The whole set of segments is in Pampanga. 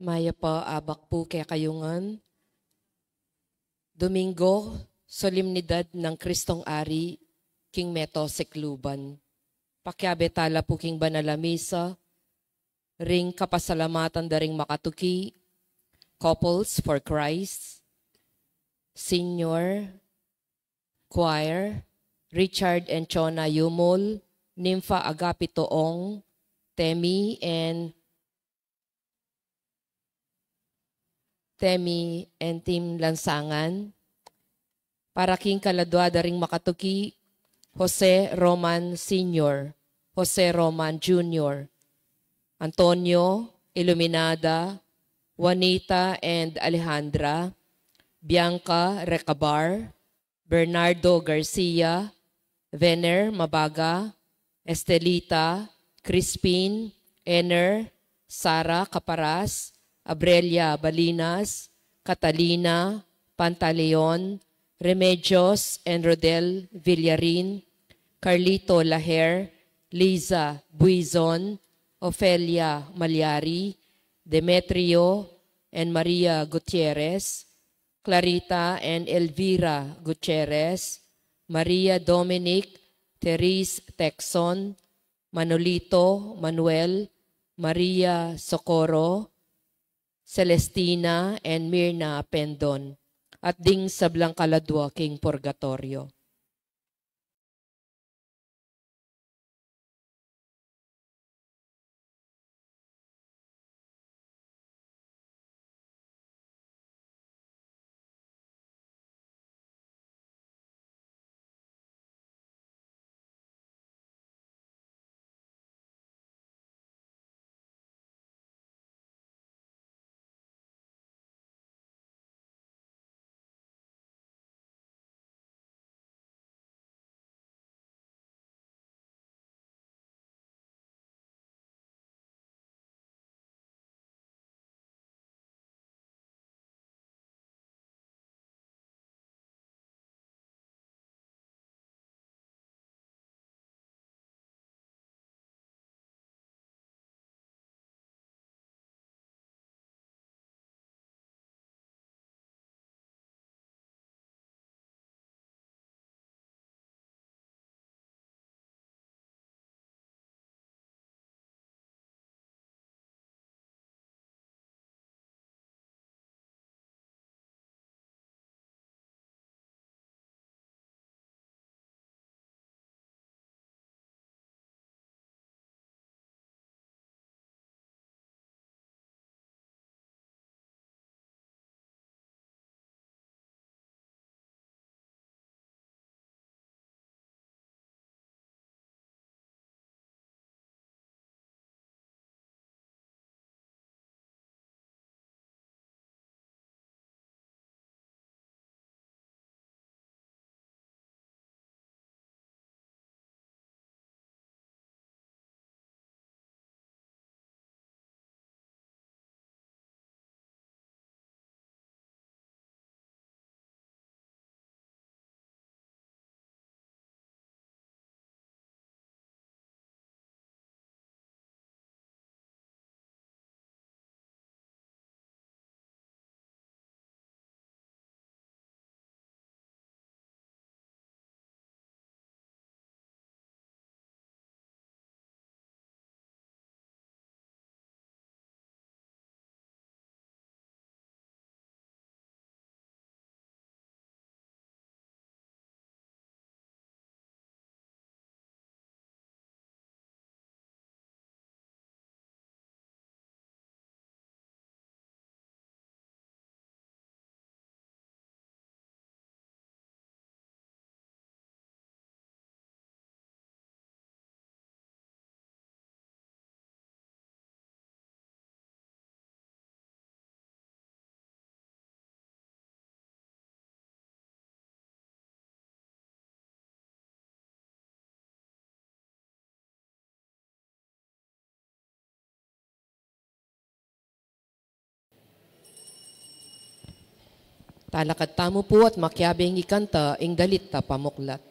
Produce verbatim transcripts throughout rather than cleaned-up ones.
Mayap a abak pu kekayu ngan. Domingo, Solemnidad ng Kristong Ari king Meto Secluban. Pakiabe tala pu king banal a misa, ring kapasalamatan da ring makatuki, Couples for Christ, Senior Choir, Richard and Chona Yumul, Nympha Agapito Ong, Temi and Temi and Tim Lansangan. Para king kaladua da ring makatuki, Jose Roman Senior, Jose Roman Junior, Antonio, Iluminada, Juanita and Alejandra, Bianca Recabar, Bernardo Garcia, Vener Mabaga, Estelita, Crispin, Ener, Sara Caparas, Abrelia Balinas, Catalina, Pantaleon, Remedios and Rodel Villarin, Carlito Laher, Liza Buizon, Ofelia Malyari, Demetrio and Maria Gutierrez, Clarita and Elvira Gutierrez, Maria Dominic, Therese Texon, Manolito, Manuel, Maria Socorro, Celestina, and Mirna Pendon, at ding sablang kaladua king purgatorio. Talakad tamu pu at makiabing ikanta ing dalit a pamuklat.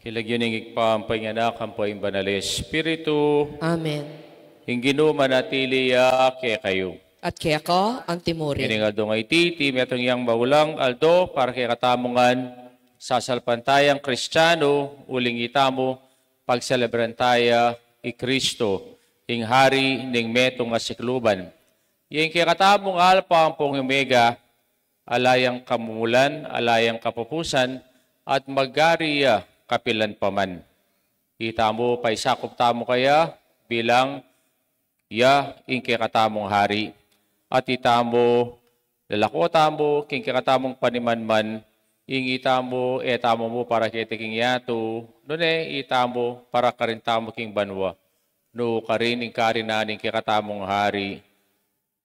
King lagyu ning Ibpa, ampo ing Anak, ampo ing Banal a Espiritu. Amen. Ing Ginu manatili ya kekayu. At keka antimurin. Ining aldo a iti, iti metung yang maulang aldo para kekatamu ngan sasalpantayang Kristiano, uling itamu pagselebran taya i Kristo, ing Hari ning metung a sikluban. Ing kekatamung Alpa ampong Omega, ala yang kamumulan, ala yang kapupusan, at mag-ari ya kapilan pa man. Itamu, paisakup tamu kaya bilang ya ing kekatamung Hari. At itamu, lalako tamu king kekatamung panimanman, ing itamu, e tamu mu para keti king yatu, nune itamu para karin tamu king banua. Nu karin ing kari na ning kekatamung Hari,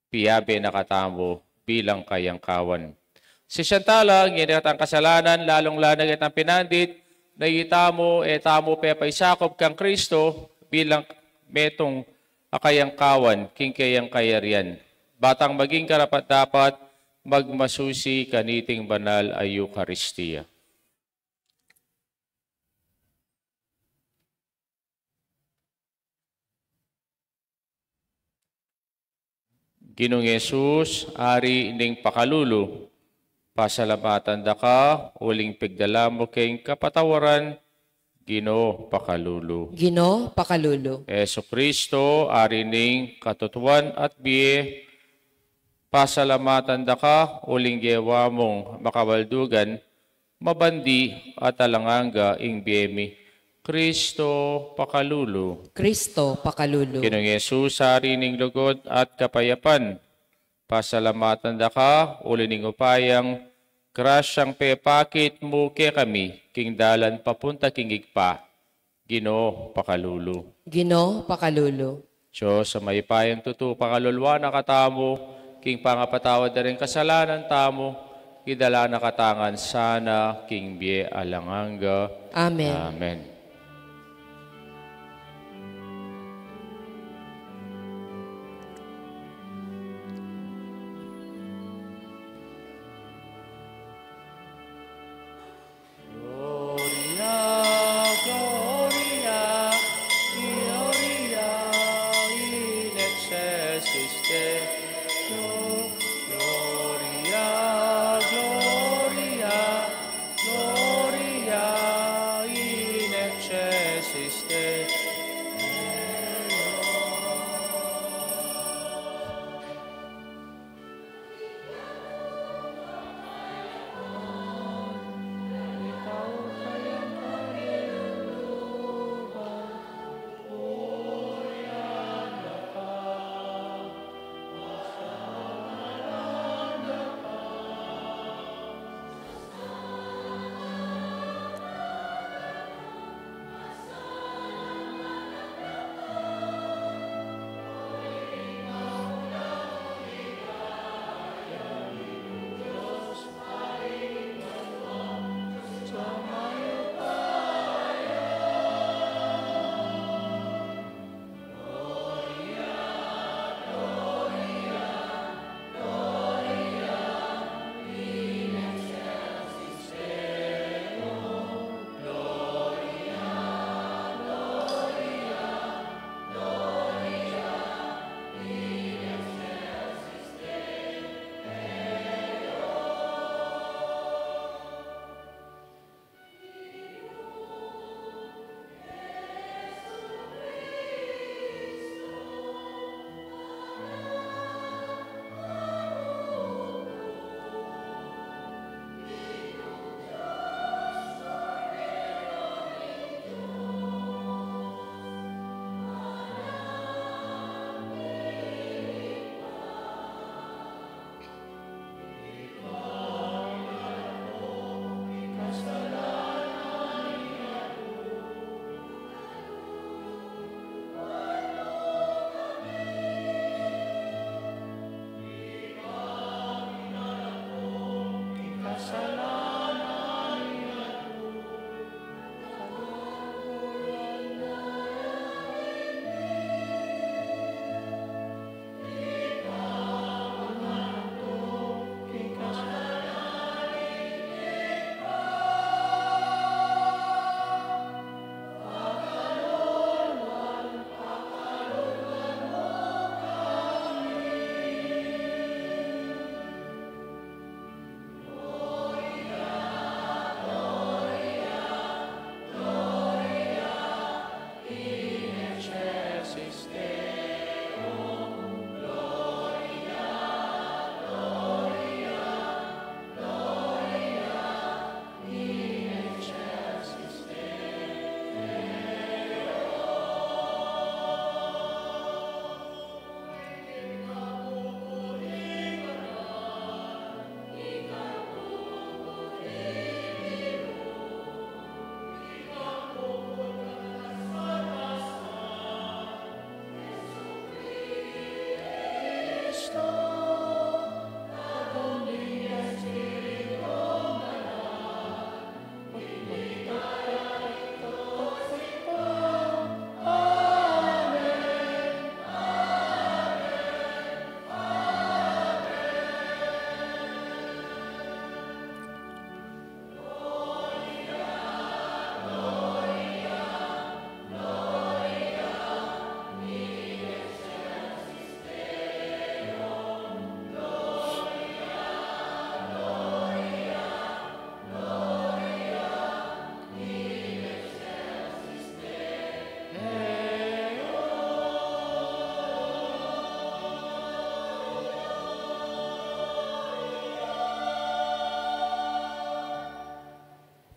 piabe na katamu bilang kayang kawan. Sisian tala ing kekatang kasalanan, lalung-lalu na ketang pinandit, na itamu, e tamu pepaisakup kang Kristo bilang metung a kayang kawan king kayang kayarian, ba tang maging karapat-dapat magmasusi kaniting banal a Eukaristia. Ginung Jesus, Ari ning pakalulu, pasalamatan da ka uling pigdala mu king kapatawaran. Ginu, pakalulu. Ginu, pakalulu. Jesu Kristo, Ari ning katutuan at bie, pasalamatan da ka uling gewa mung makabaldugan, mabandi at alang angga ing bie mi. Kristo, pakalulu. Kristo, pakalulu. Ginung Jesus, Ari ning lugud at kapayapan, pasalamatan da ka uli ning upayang grasyang pepakit mu kekami king dalan papunta king Ibpa. Ginu, pakalulu. Ginu, pakalulu. Dios a mayupayang tutu, pakaluluan na katamu king pangapatawad da ring kasalanan tamu, idala na katamu ngan sana king bie alang angga. Amen. Amen. Gloria, Gloria, Gloria in excelsis Deo. Gloria, Gloria, Gloria in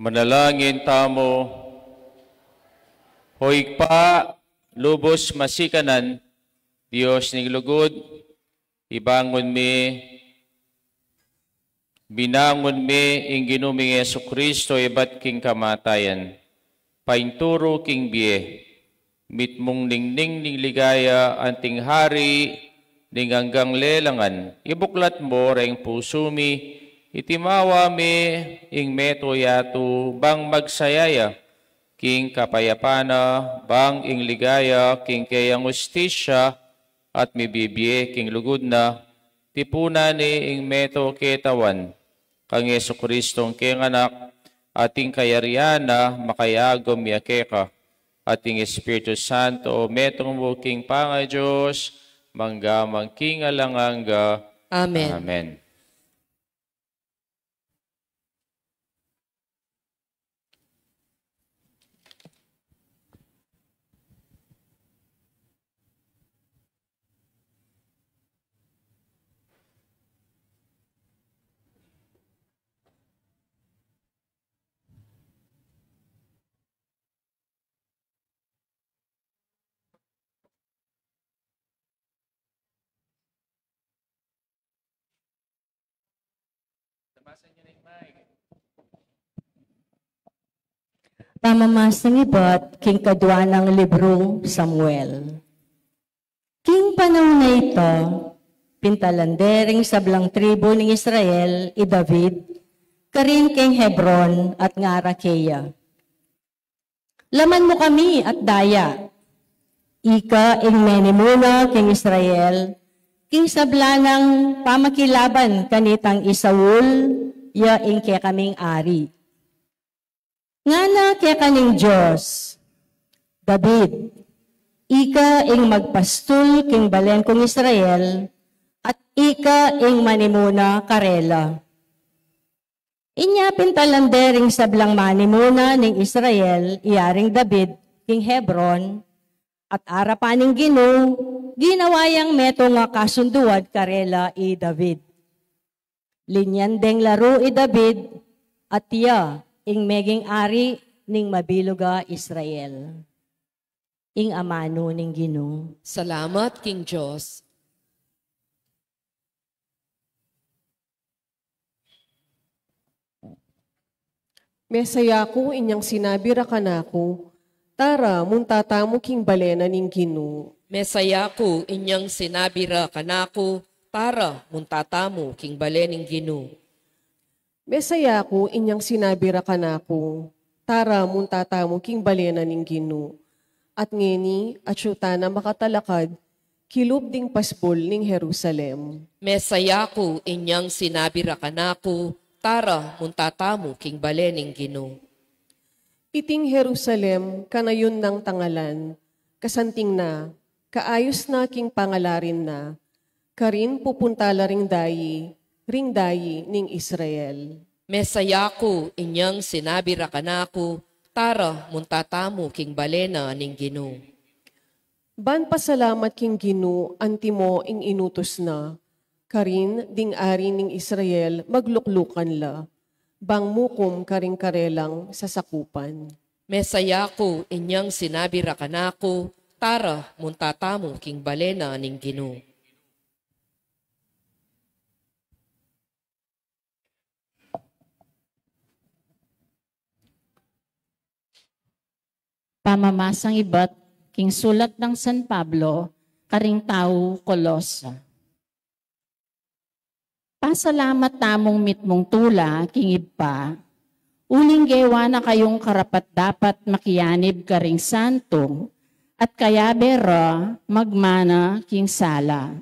Manalangin tamu. O Ibpa, lubus masikanan, Dios ning lugud, ibangun mi, binangun mi ing Ginu ming Jesucristo ibat king kamatayan, painturu king bie, mitmung ningning ning ligaya anting hari ning anggang lelangan, ibuklat mu reng pusu mi, itimawa mi ing metung yatu bang magsaya ya king kapayapan na, bang ing ligaya king keyang hustisya at mibibie king lugud na, tipunan ne ing metung ketawan, kang Jesucristong keng Anak, at ing kayarian na makayagum ya keka, at ing Espiritu Santo, metung mu king pangaDios, mangga man king alang angga. Amen. Amen. Pamamasang ibat king kadua nang librung Samuel. King panaun a ita, pintalan de ring sablang tribu ning Israel i David karin keng Hebron at ngara keya, "Laman mu kami at daya. Ika ing menimuna king Israel, king sabla nang pamakilaban kanitang i Saul, ya ing kekaming ari." Ngana keka ning Dios, "David, ika ing magpastul king balen kung Israel, at ika ing manimuna karela." Inya pintalan de ring sablang manimuna ning Israel i Aring David king Hebron, at arapan ning Ginu, ginawa yang metung a kasunduan karela i David. Linyan deng laru i David, at ya ing meging ari ning mabilug a Israel. Ing amanu ning Ginu. Salamat king Dios. Mesaya ku inyang sinabi ra kanaku, "Tara, munta tamu king bale na ning Ginu." Mesaya ku inyang sinabi ra kanaku, "Tara, munta tamu king bale ning Ginu." Mesaya ku inyang sinabi ra kanaku, "Tara, munta tamu king bale na ning Ginu." At ngeni, atyu tana makatalakad kilub ding pasbul ning Jerusalem. Mesaya ku inyang sinabi ra kanaku, "Tara, munta tamu king bale ning Ginu." Iting Jerusalem, kanayun nang tangalan, kasanting na, kaayus na king pangalarin na, karin pupunta la ring dayi, ring dayi ning Israel. Mesaya ku inyang sinabi ra kanaku, "Tara, munta tamu king bale na ning Ginu." Ban pasalamat king Ginu, antimo ing inutus na, karin ding ari ning Israel magluklukan la, bang mukum karing karelang sasakupan. Mesaya ku inyang sinabi ra kanaku, "Tara, munta tamu king bale na ning Ginu." Pamamasang ibat king sulat nang San Pablo karing tau Kolosa. Pasalamat tamung mitmung tula king Ibpa, uling gewa na kayung karapat-dapat makianib karing santu, at kayabe ra magmana king sala.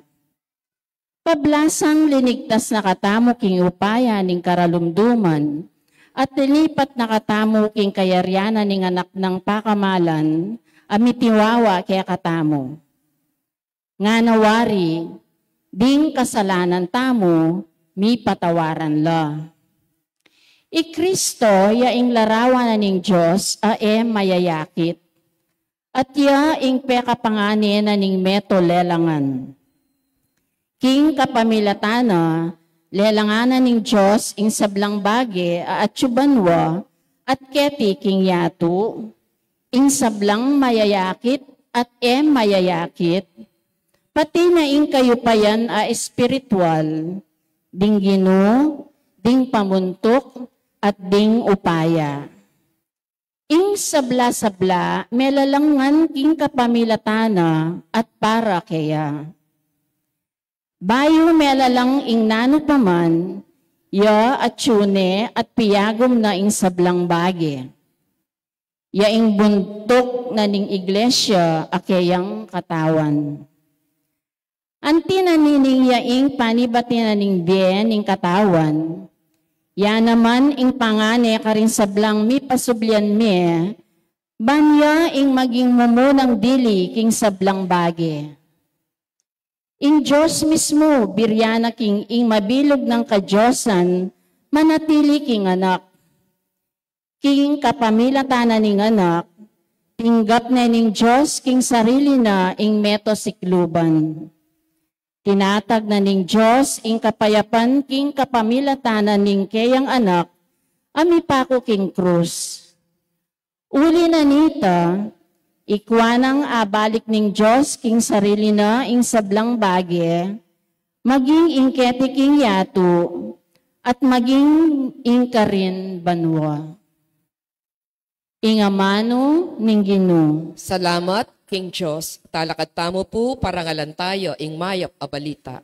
Pablasang linigtas na katamu king upaya ning karalumduman, at linipat na katamu king kayarian na ning Anak nang pakamalan, a mitiwawa kekatamu. Ngana wari, ding kasalanan tamu, mipatawaran la. I Kristo ya ing larawan na ning Dios a e mayayakit, at ya ing pekapangani na ning meto lelangan. King kapamilatan na, lelangan na ning Dios ing sablang bage a atyu banua, at keti king yatu, ing sablang mayayakit at e mayayakit, pati na ing kayupayan a espiritual, ding Ginu, ding pamuntuk, at ding upaya. Ing sabla-sabla melalang ngan king kapamilatan na at para keya. Bayu melalang ing nanu pa man, ya atyu ne at piyagum na ing sablang bage. Ya ing buntuk na ning iglesia a keyang katawan. Anti na nining ya ing panibati na ning bie ning katawan, ya naman ing pangane karing sablang mipasublian me, ban ya ing maging mumunang dili king sablang bage. Ing Dios mismu, birian na king ing mabilug nang kadiosan, manatili king anak. King kapamilatan na ning anak, tinggap ne ning Dios king sarili na ing meto sikluban. Tinatag na ning Dios ing kapayapan king kapamilatan na ning keyang anak, a mipaku king krus. Uli na nita, ikua nang abalik ning Dios king sarili na ing sablang bage, maging ing keti king yatu, at maging ing karin banua. Ing amanu ning Ginu. Salamat king Dios. Talakad tamu pu, parangalan taya ing mayap a balita.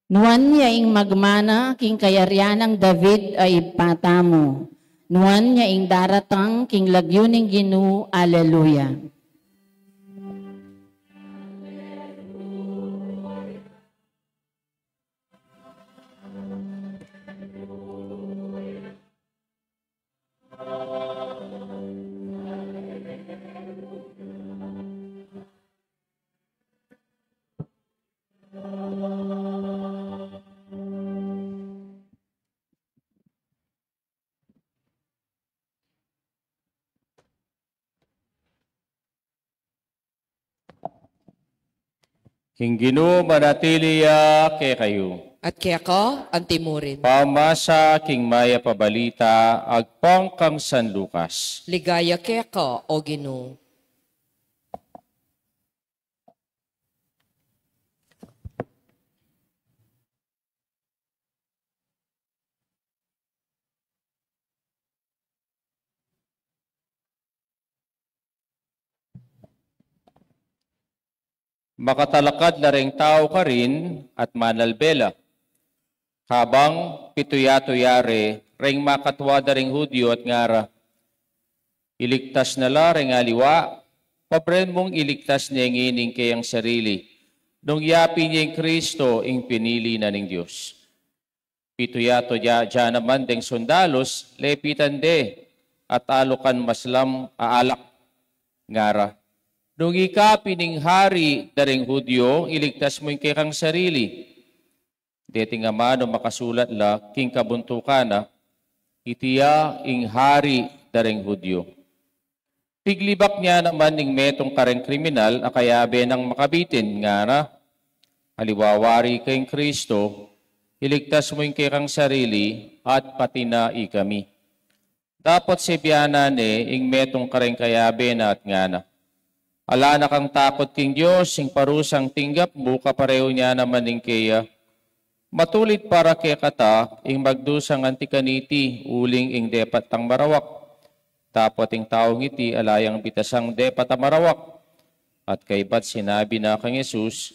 Nuan ya ing magmana king kayarian nang David a ibpa tamu. Nuan ya ing daratang king lagyu ning Ginu. Aleluya. Ing Ginu manatili ya kekayu. At keka anti mu rin. Pamasa king mayap a balita agpang kang San Lucas. Ligaya keka, O Ginu. Makatalakad la reng tau karin at manalbe la. Kabang pituya-tuya re, reng makatua da ring Judio at ngara, "Iligtas na la reng aliwa, papren mung iligtas ne ngeni ing keyang sarili, nung yapin ye ing Kristo, ing pinili na ning Dios." Pituya-tuya naman deng sundalus, lepitan de at alukan maslam a alak, ngara, "Nung ika pin ing hari da ring Judio, iligtas mu ing kekang sarili." Deting amanu makasulat la king kabuntukan na, "Iti ya ing hari da ring Judio." Piglibak ne naman ing metung kareng kriminal a kayabe nang makabitin, ngara, "Aliwa wari ka ing Kristo, iligtas mu ing kekang sarili at pati na ikami." Dapot sibianan ne ing metung kareng kayabe na at ngana, "Ala na kang takut king Dios, ing parusang tinggap mu kaparehu ne naman ing keya. Matulid para kekata ing magdusa ngan anti kaniti uling ing depat tang marawak." Dapot ing taung iti ala yang bitasang depat a marawak. At kaybat sinabi na kang Jesus,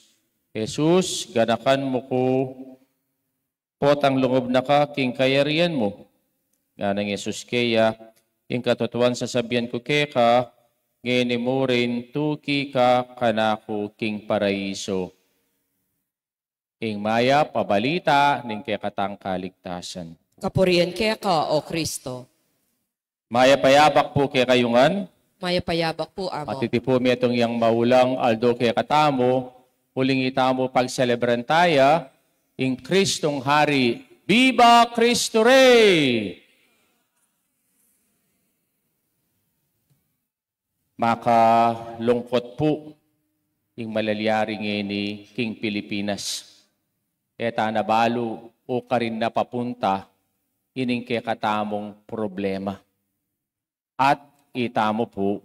"Jesus, ganakan mu ku, potang lungub na ka king kayarian mu." Ngana nang Jesus keya, "Ing katutuan sasabian ku keka, ngeni mu rin tuki ka kanaku king paraiso. Ing mayap a balita ning kekatang kaligtasan. Kapurian keka, O Kristo. Mayap a yabak pu kekayu ngan. Mayap a yabak pu, Amo. At iti pu metung yang maulang aldo kekatamu, uling itamu pagselebran taya ing Kristong Hari. Viva Cristo Rey! Makalungkut pu ing malalyari ngeni king Pilipinas. E ta na balu o karin na papunta ining kekatamung problema. At itamu pu,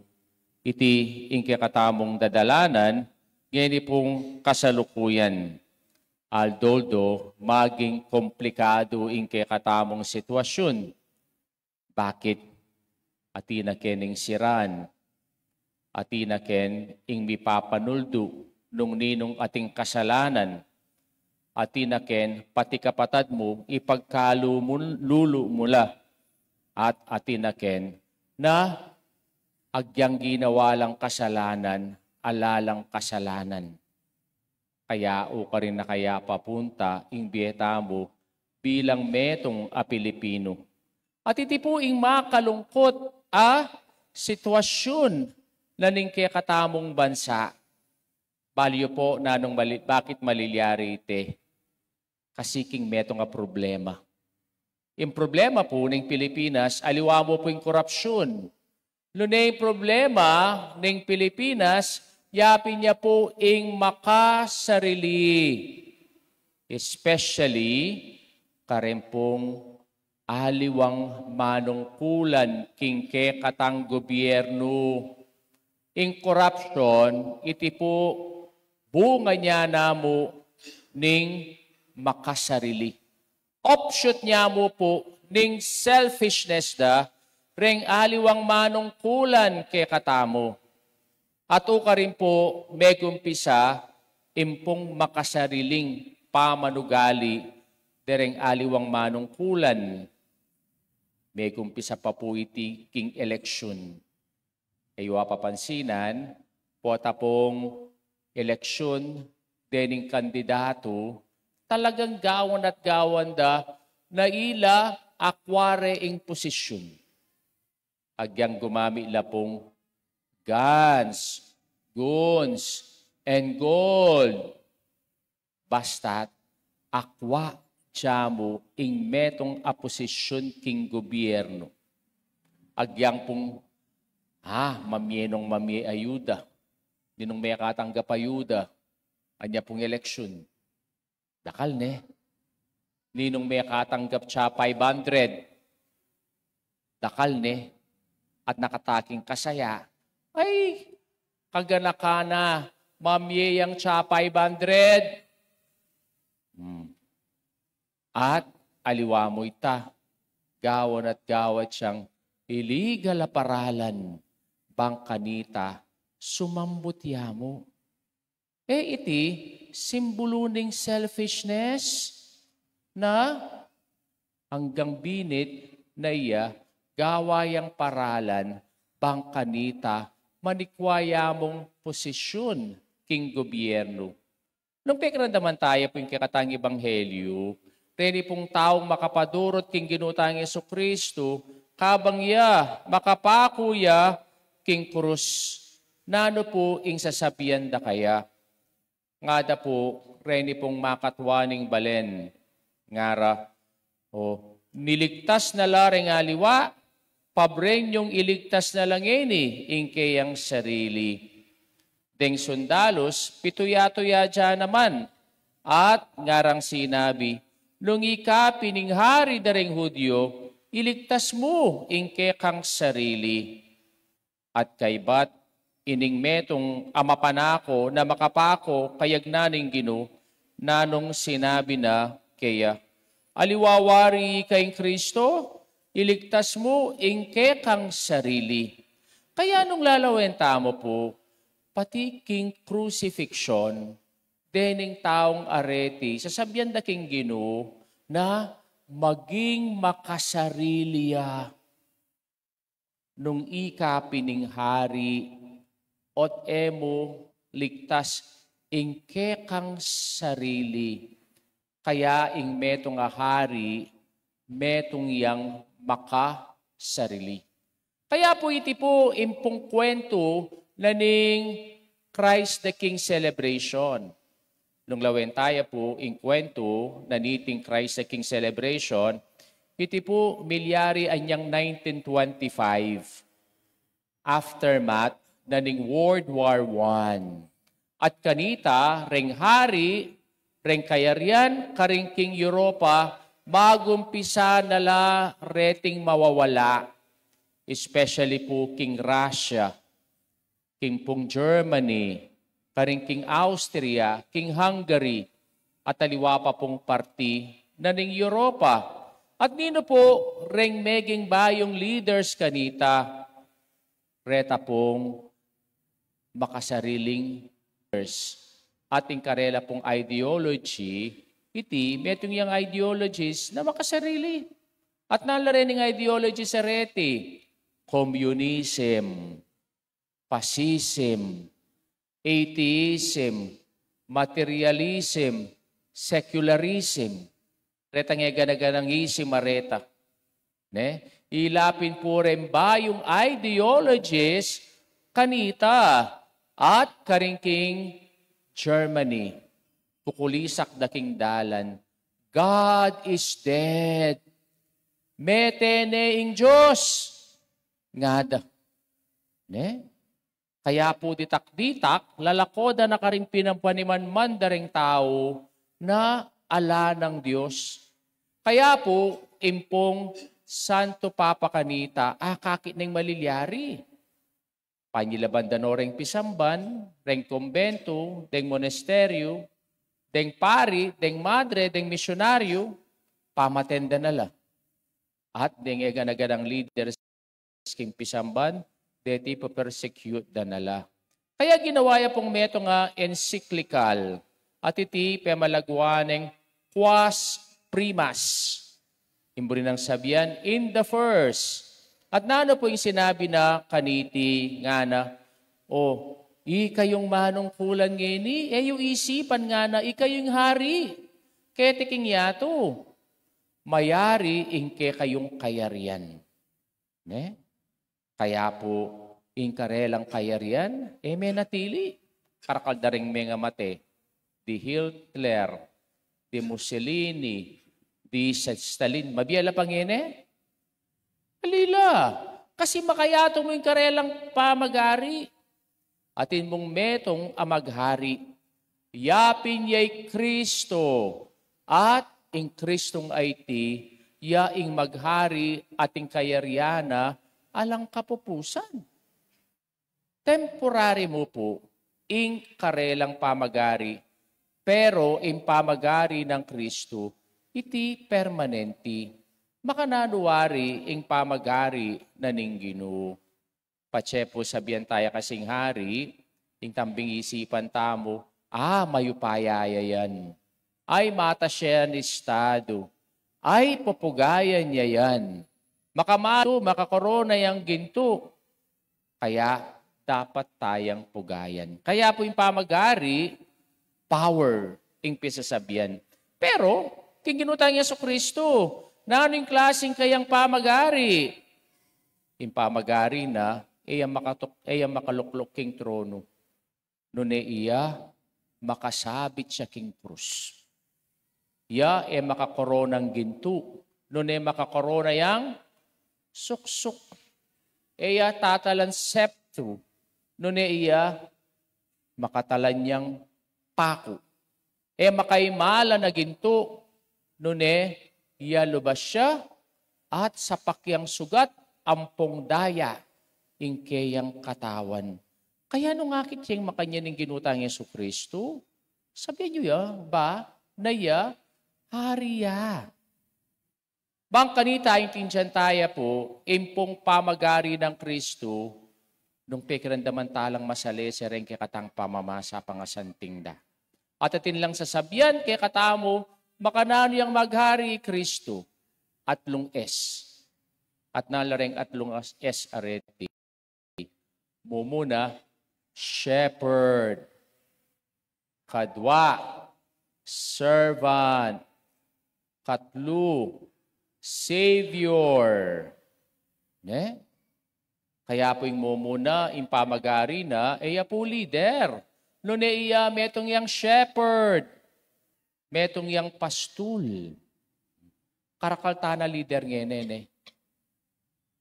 iti ing kekatamung dadalanan ngeni pung kasalukuyan. Aldo-aldo maging komplikadu ing kekatamung sitwasyun. Bakit? Atin na ken ing siraan, atin na ken ing mipapanuldu nung ninung ating kasalanan, atin na ken pati kapatad mu ipagkalu mu, lulu mu la, at atin na ken na agyang ginawa lang kasalanan, ala lang kasalanan. Kaya o karin na kaya papunta ing bie tamu bilang metung a Pilipino. At iti pu ing makalungkut a sitwasyun na ning kekatamung bansa. Balu yu pu nanung mali-, bakit malilyari iti? Kasi king metung a problema. Ing problema pu ning Pilipinas, aliwa mu pu ing korapsyun. Nune ing problema ning Pilipinas, yapin ya pu ing makasarili. Especially, karin pung aliwang manungkulan king kekatang gobyernu. Ing korapsyun, iti pu bunga nya namu ning makasarili. Offshoot nya mu pu ning selfishness da reng aliwang manungkulan kekatamu. At ukarin pu megumpisa ing pung makasariling pamanugali dereng aliwang manungkulan. Megumpisa pa pu iti king eleksyon. E yu papansinan, pota pung eleksyon dening kandidatu, talagang gawan at gawan da na ila akware ing posisyon. Agyang gumamit la pung guns, goons, and gold. Basta't akwa ya mu ing metung a posisyon king gobyernu. Agyang pung, ah, mamie nung mamie ayuda. Ninung mekatanggap ayuda, anya pung eleksyon. Dakal ne. Ninung mekatanggap ya five hundred. Dakal ne. At nakataking kasaya. Ay, kaganakan na, mamie yang ya five hundred. Hmm. At aliwa mu ita, gawan at gawan yang iligal a paralan, bang kanita sumambut ya mu. E iti, simbulu ning selfishness na anggang binit na iya gawa yang paralan bang kanita manikwa ya mung posisyon king gobyernu. Nung pekiramdaman taya pu ing kekatang ebanghelyu, reni pung taung makapadurut king Ginu tang Jesucristo, kabang ya makapaku ya king krus. Nanu pu ing sasabian da kaya? Ngada pu, reni pung makatwa ning balen, ngara, o, niligtas na la reng aliwa, pabreng yung iligtas na la ngeni ing keyang sarili. Deng sundalus, pituya-tuya ya naman, at ngarang sinabi, "Nung ika pin ing hari da reng Judio, iligtas mu ing kekang sarili." At kaybat ining metung a mapanako na makapaku kayagnan ning Ginu, nanung sinabi na keya, "Aliwa wari ka ing Kristo, iligtas mu ing kekang sarili." Kaya nung lalawen tamu pu, pati king crucifixion, dening taung areti, sasabian da king Ginu na maging makasarili ya. Nung ika pin ing hari ot e mu ligtas ing kekang sarili. Kaya ing metung a hari, metung yang makasarili. Kaya pu iti pu ing pung kwentu na ning Christ the King celebration. Nung lawen taya pu ing kwentu na niting Christ the King celebration, iti pu milyari anyang nineteen twenty-five, aftermath na ning World War One. At kanita, reng hari, reng kayarian karing king Europa, magumpisa na la reting mawawala, especially pu king Russia, king pung Germany, karing king Austria, king Hungary, at aliwa pa pung parti na ning Europa. At ninu pu reng meging bayung leaders kanita, reta pung makasariling leaders. At ing karela pung ideology, iti metung yang ideologies na makasarili. At nanu la rening ideologies a reti, communism, fascism, atheism, materialism, secularism. Retang e gana-ganang ism a reta. Ne? Ila pin pu reng bayung ideologies kanita at karing king Germany. Pukulisak da king dalan, "God is dead. Mete ne ing Dios," ngada. Ne? Kaya pu ditak-ditak, lalako da na karing pinapanimanman da reng tau na ala nang Dios. Kaya pu, ing pung Santo Papa kanita, akakit neng malilyari. Panyilaban da no reng pisamban, reng kumbentu, deng monasteryu, deng pari, deng madre, deng misyonaryu, pamaten da na la. At deng e gana-ganang leaders king pisamban, deti pepersecute da na la. Kaya ginawa ya pung metung a encyclical, at iti pemalagwa neng Quas Primas. Ing buri nang sabian, in the first. At nanu pu ing sinabi na kaniti, ngana, "O, ikayung manungkulan ngeni, e yu isipan," ngana, "ikayung hari keti king yatu. Mayari ing kekayung kayarian." Ne? Kaya pu, ing karelang kayarian, e menatili. Karakal da ring mengamate, di Hitler, di Mussolini, di Stalin. Mabie la pa ngeni? Alila. Kasi makayatu mu ing karelang pamagari. Atin mung metung a maghari. Ya pin ya i Kristo, at ing Kristong aiti, ya ing maghari at ing kayarian na alang kapupusan. Temporary mu pu ing karelang pamagari, pero ing pamagari nang Kristo, iti permanenti. Makananu wari ing pamagari na ning Ginu? Patse pu sabian taya kasing hari, ing tambing isipan tamu, "A, mayupaya ya yan. Ay, matas ya yan estadu. Ay, pupugayan ya yan. Makamalu, makakorona yang gintu." Kaya dapat tayang pugayan. Kaya pu ing pamagari, power ing pisasabian. Pero king Ginu tang Jesucristo, nanu ing klasing kayang pamagari? Ing pamagari na, e ya makatuk-, e ya makalukluk king trono, nune iya makasabit ya king krus. Ya e makakoronang gintu, nune makakorona yang suksuk. E ya tatalan septru, nune iya makatalan yang paku. E makaimalan a gintu, nune iya lubas ya at sapak yang sugat ampong daya ing keyang katawan. Kaya nung akit yang makanyan ing Ginu tang Jesucristo, sabian yu ya ba na iya hari ya? Bang kanita, aintindian taya pu, ing pung pamagari nang Kristo, nung pekiramdaman ta lang masalese reng kekatang pamamasa pangasanting da. At atin lang sasabian kekatamu, makananu yang maghari i Kristo? Atlung S. At nanu la reng atlung S a reti? Mumuna, shepherd. Kadwa, servant. Katlu, savior. Ne? Kaya pu ing mumuna, ing pamagari na, e ya pu leader. Nune iya metung yang shepherd. Metung yang pastul. Karakal tana leader ngeni, ne?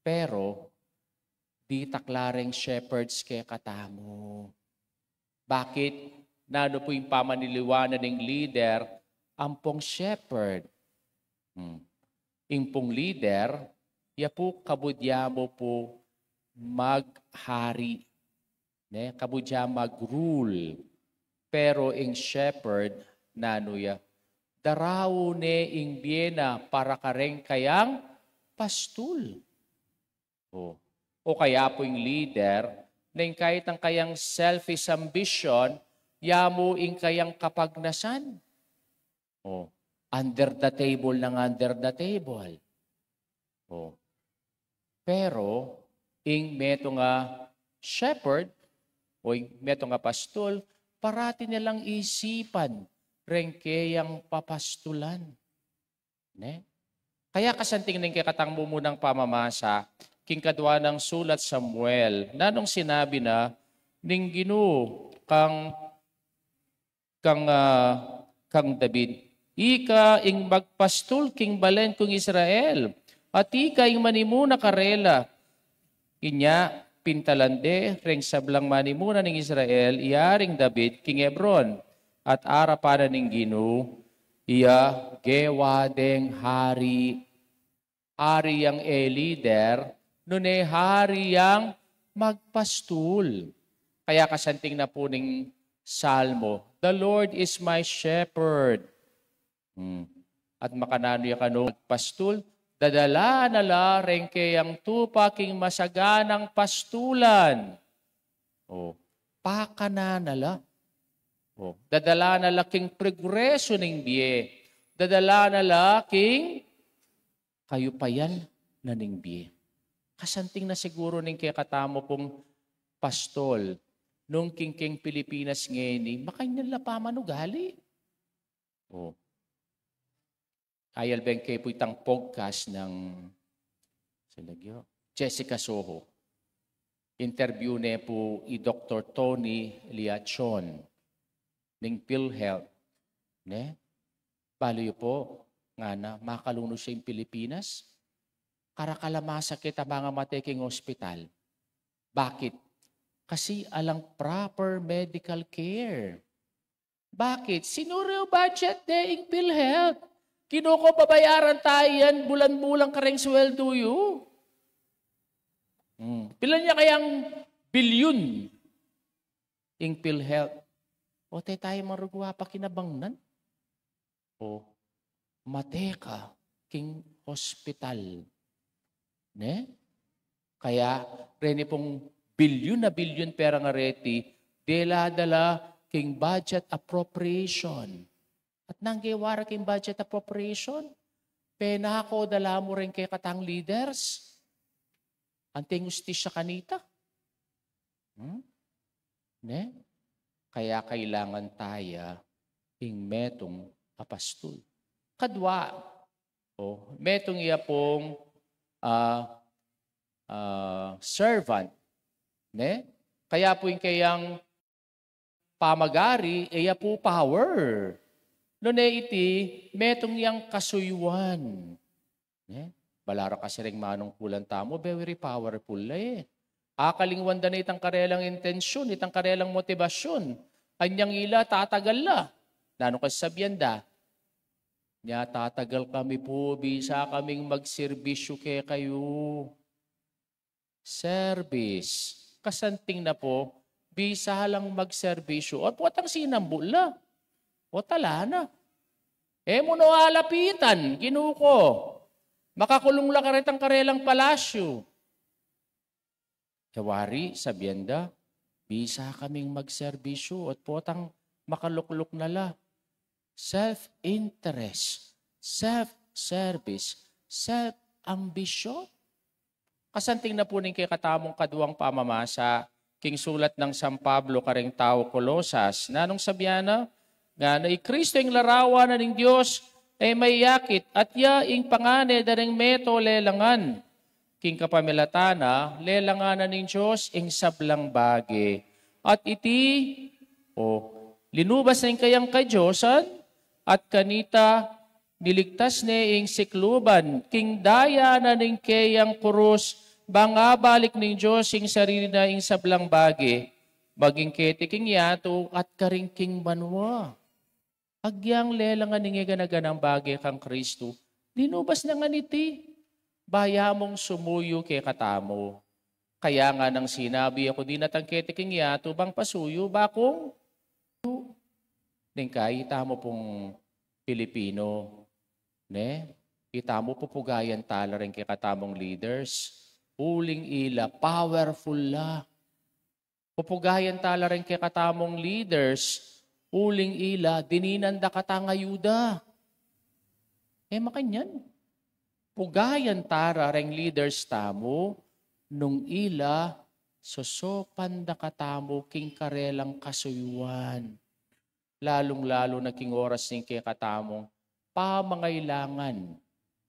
Pero, ditak la reng shepherds kekatamu. Bakit? Nanu pu ing pamaniliwanan ning leader, ampong shepherd? Hmm. Ing pung leader, ya pu kabud ya mu pu maghari. Ne? Kabud ya mag-rule. Pero ing shepherd, nanu ya? Darau ne ing bie na para kareng kayang pastul. O. O kaya pu ing leader, neng kayat ing kayang selfish ambition, ya mu ing kayang kapagnasan. O. Under the table nang under the table. O. Pero, ing metung a shepherd, o ing metung a pastul, parati na lang isipan, reng keyang papastulan. Ne? Kaya kasanting ning kekatang mumunang pamamasa, king kadwa nang sulat Samuel, nanung sinabi na ning Ginu kang, kang, ah, kang David, "Ika ing magpastul king balen kung Israel, at ika ing manimuna karela." Inya, pintalan de reng sablang manimuna ning Israel i Aring David king Hebron, at arapan na ning Ginu, iya gewa deng hari. Hari yang e leader, nune hari yang magpastul. Kaya kasanting na pu ning Salmo, "The Lord is my shepherd." Hmm. At makananu ya kanu magpastul, dadala na la reng keyang tupa king masaganang pastulan. O, pakanan na la. O, dadala na la king progreso ning bie. Dadala na la king kayupayan na ning bie. Kasanting na siguru ning kekatamu pung pastul, nung king, king Pilipinas ngeni, makanyan la pamanugali. O. Ayalbe ke pu itang podcast nang, sino lagyu? Jessica Soho. Interview ne pu i Doktor Tony Liachon ning PhilHealth, ne? Balu yu pu, ngana, makalunus ya ing Pilipinas, karakal a masakit a mangamate king ospital. Bakit? Kasi alang proper medical care. Bakit? Sinuri yu budget de ing PhilHealth. Kinuku, babayaran tayu yan bulan-bulan kareng sweldu yu. Hmm. Pilan ya kayang bilyun ing PhilHealth? O, te tayu marugwa pakinabangnan. O, mate ka king hospital. Ne? Kaya, reni pung bilyun a bilyun perang areti, dela da la king budget appropriation. At nanu ing gewa ra king budget appropriation? Penako da la mu reng kekatang leaders. Anting ustisya kanita. Hmm? Ne? Kaya kailangan taya ing metung a pastul. Kadwa, o, metung ya pung, ah, ah, servant. Ne? Kaya pu ing keyang pamagari, e ya pu power. Nune iti, metung yang kasuyuan. Ne? Balaru kasi reng manungkulan tamu, very powerful la e. Akalingwan da na itang karelang intensyun, itang karelang motibasyun. Anyang ila, tatagal la. Nanu kasi sabian da? Nya, tatagal kami pu, bisa kaming magserbisyu kekayu. Service. Kasanting na pu, bisa lang magserbisyu. O, potang sinambu la. O, tala na. E mu no alapitan, Ginu ku. Makakulung la karetang karelang palasyu. E wari, sabian da, bisa kaming magserbisyu, at potang makalukluk na la. Self-interest, self-service, self-ambition. Kasanting na pu ning kekatamung kadwang pamamasa, king sulat nang San Pablo kareng tau Colosas. Nanung sabian na, ngana, i Kristo ing larawan na ning Dios e mayakit, at ya ing pangane da ring meto lelangan. King kapamilatan na, lelangan na ning Dios ing sablang bage. At iti, o, linubas na ing kayang kadiosan, at kanita niligtas ne ing sikluban, king daya na ning keyang kurus, bang abalik ning Dios ing sarili na ing sablang bage, maging keti king yatu at karing king banua. Agyang lelangan ning e gana-ganang bage kang Kristo, linubas na ngan iti, ba ya mung sumuyu kekatamu. Kaya nganang sinabi, aku dinatang keti king yatu bang pasuyu, bakung ning kai tamu pung Pilipino, ne? Itamu pupugayan tala ring kekatamung leaders. Uling ila, powerful la. Pupugayan tala ring kekatamung leaders. Uling ila, dininan da katang ayuda. E makanyan. Pugayan tala ring leaders tamu, nung ila, sosopan da katamu king karelang kasuyuan. Lalung-lalu na king oras ning kekatamung pamangailangan,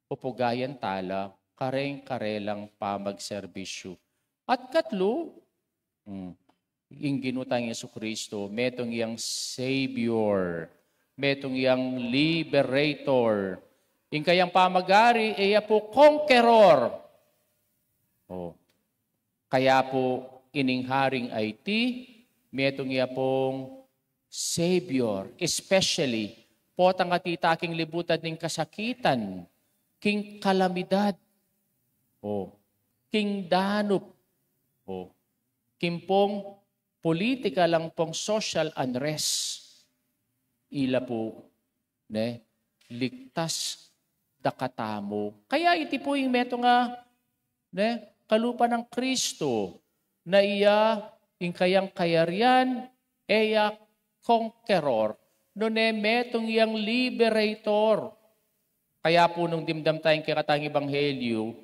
pupugayan tala kareng karelang pamagserbisyu. At katlu, mm, ing Ginu tang Jesu Kristo, metung yang Savior, metung yang Liberator. Ing kayang pamagari, e ya pu conqueror. O, kaya pu ining haring iti, metung ya pung Savior, especially, potang atita king libutan ning kasakitan, king kalamidad, o, king danup, o, king pung political, ing pung social unrest. Ila pu, ne, ligtas da katamu. Kaya iti pu ing metung a, ne, kalupa nang Kristo, na iya ing kayang kayarian, e ya conqueror, nune metung yang liberator. Kaya pu nung dimdam taya ing kekatang ebanghelyu,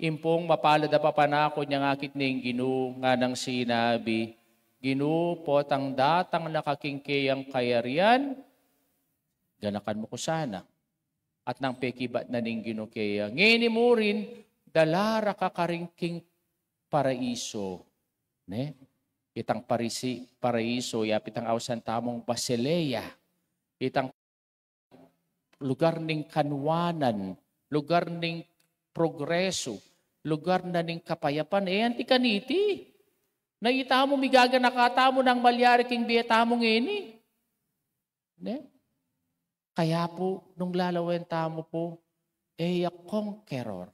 ing pung mapalad a papanakut yang akit ning Ginu, nganang sinabi, Ginu, potang datang na ka king keyang kayarian, ganakan mu ku sana. At nang pekibat na ning Ginu keya, ngeni murin, dala ra ka karing king paraiso. Ne? Itang parisi, paraiso, yapin itang ausan tamung Basileia. Itang lugar ning kanuanan, lugar ning progresu, lugar na ning kapayapan. E anti kaniti, na itamu migaganaka tamu nang malyari king bie tamu ngeni. Ne? Kaya pu, nung lalawen tamu pu, e ya conqueror.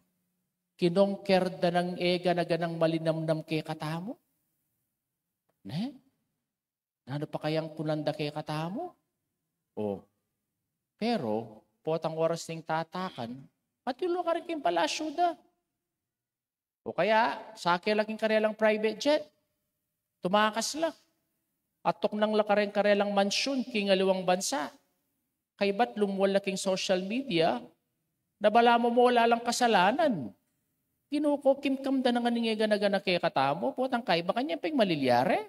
Kinongker da nang e gana-ganang malinamnam kekatamu. Ne? Nanu pa kayang kunan da kekatamu? O. Pero, potang oras ning tatakan, matiluk la karin king palasyu da. O kaya, sake la king karelang private jet. Tumakas la. At tuknang la karing karelang mansyun king aliwang bansa. Kaybat lumual la king social media, na balamu mu ala lang kasalanan. Ginu ku, kimkam da na ngan ing e gana-gana kekatamu, potang kaybat kanyan peng malilyari.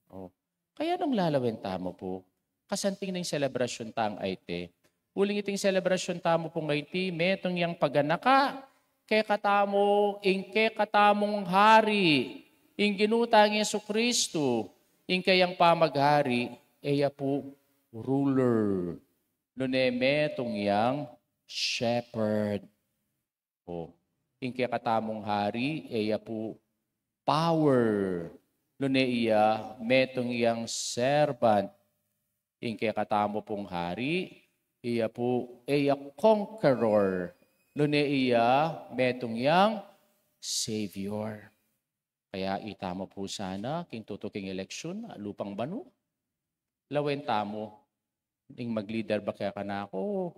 O. Kaya nung lalawen tamu pu, kasanting ning selebrasyun tang ayte. Uling iting selebrasyun tamu pung ayte, metung yang paganaka kekatamu ing kekatamung hari, ing Ginu tang Jesucristo, ing kayang pamaghari, e ya pu ruler, nune metung yang shepherd. O, ing kekatamung hari, e ya pu power, nune iya metung yang servant. Ing kekatamu pung hari, iya pu, e ya conqueror, nune iya metung yang savior. Kaya itamu pu sana, king tutuking eleksyon, lupang banua, lawen tamu, ing maglider ba kaya kanaku,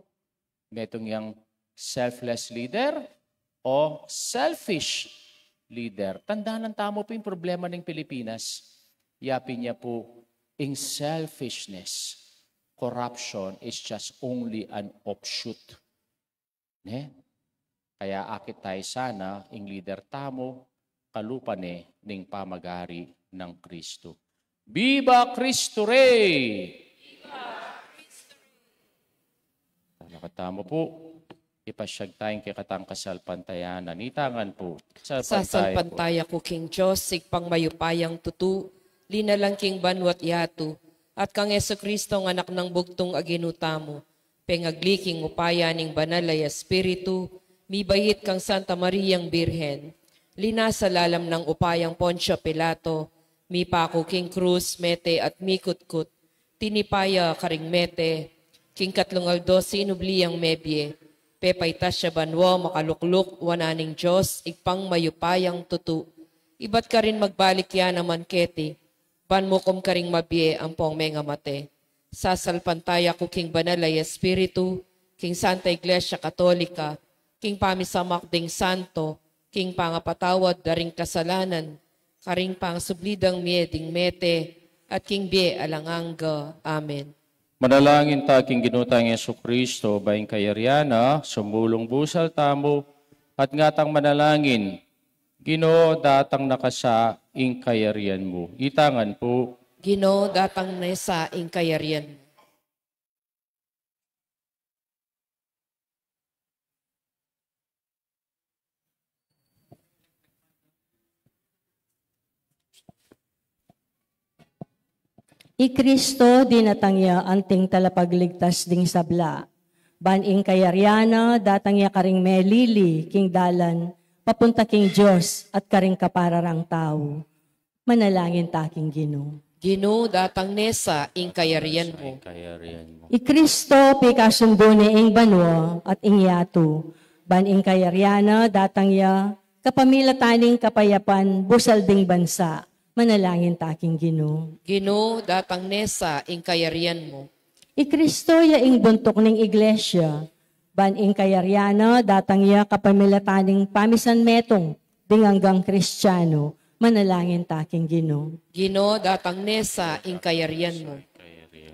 metung yang selfless leader o selfish leader? Tandanan tamu pu ing problema ning Pilipinas. Yapin ya pu ing selfishness. Corruption is just only an offshoot. Ne? Kaya akit tayu sana, ing leader tamu, kalupa ne ning pamagari nang Kristu. Viva Cristo Rey! Talakad tamu pu, ipasyag taya ing kekatang kasalpantayanan. Itangan pu. Sasalpantaya ku king Dios, Ibpang mayupayang tutu, linalang king banua't yatu, at kang Jesucristo, Anak nang bugtung a Ginu tamu, pengagli king upaya ning Banal a Espiritu, mibait kang Santa Mariang Birhen, linasa lalam nang upayang Poncio Pilato, mipaku king krus, mete at mikutkut, tinipa ya karing mete, king katlung aldo sinubli yang mebie, pepaitas ya banua, makalukluk wanan ning Dios, Ibpang mayupayang tutu. Ibat karin magbalik ya naman keti, ban mukum karing mabie ampong mengamate. Sasalpantaya ku king Banal a Espiritu, king Santa Iglesia Katolika, king pamisamak ding santo, king pangapatawad da ring kasalanan, karing pangasubli dang mie ding mete, at king bie alang angga. Amen. Manalangin ta king Ginu tang Jesucristo, ba ing kayarian na sumulung busal tamu, at ngatang manalangin, Ginu, datang na kasa ing kayarian mu. Itangan pu. Ginu, datang na sa ing kayarian mu. I Kristo, dinatang ya anting talapagligtas ding sabla. Ban ing kayarian na datang ya karing melili king dalan papunta king Dios at karing kapara rang tau. Manalangin ta king Ginu. Ginu, datang ne sa ing kayarian mu. Kayarian mu. I Kristo, pikasundu ne ing banua at ing yatu. Ban ing kayarian na datang ya kapamilatan ning kapayapan busal ding bansa. Manalangin ta king Ginu. Ginu, datang ne sa ing kayarian mu. I Kristo ya ing buntuk ning Iglesia. Ban ing kayarian na datang ya kapamilatan ning pamisanmetung ding anggang Kristiano. Manalangin ta king Ginu. Ginu, datang ne sa ing kayarian mu.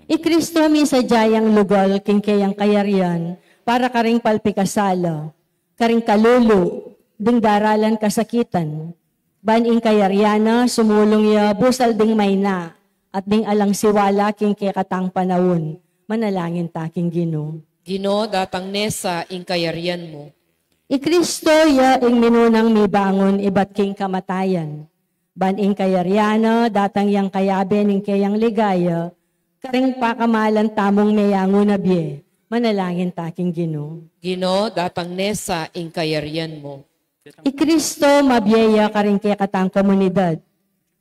I Kristo, misadya yang lugal king keyang kayarian para karing palpikasala, karing kalulu ding daralan kasakitan. Ban ing kayarian na sumulung ya busal ding maina at ding alang siwala king kekatang panaun. Manalangin ta king Ginu. Ginu, datang ne sa ing kayarian mu. I Kristo ya ing minunang mibangun ibat king kamatayan. Ban ing kayarian na datang yang kayabe ning keyang ligaya karing pakamalan tamung meyangu na bie. Manalangin ta king Ginu. Ginu, datang ne sa ing kayarian mu. I Kristo, mabie ya karing kekatang komunidad.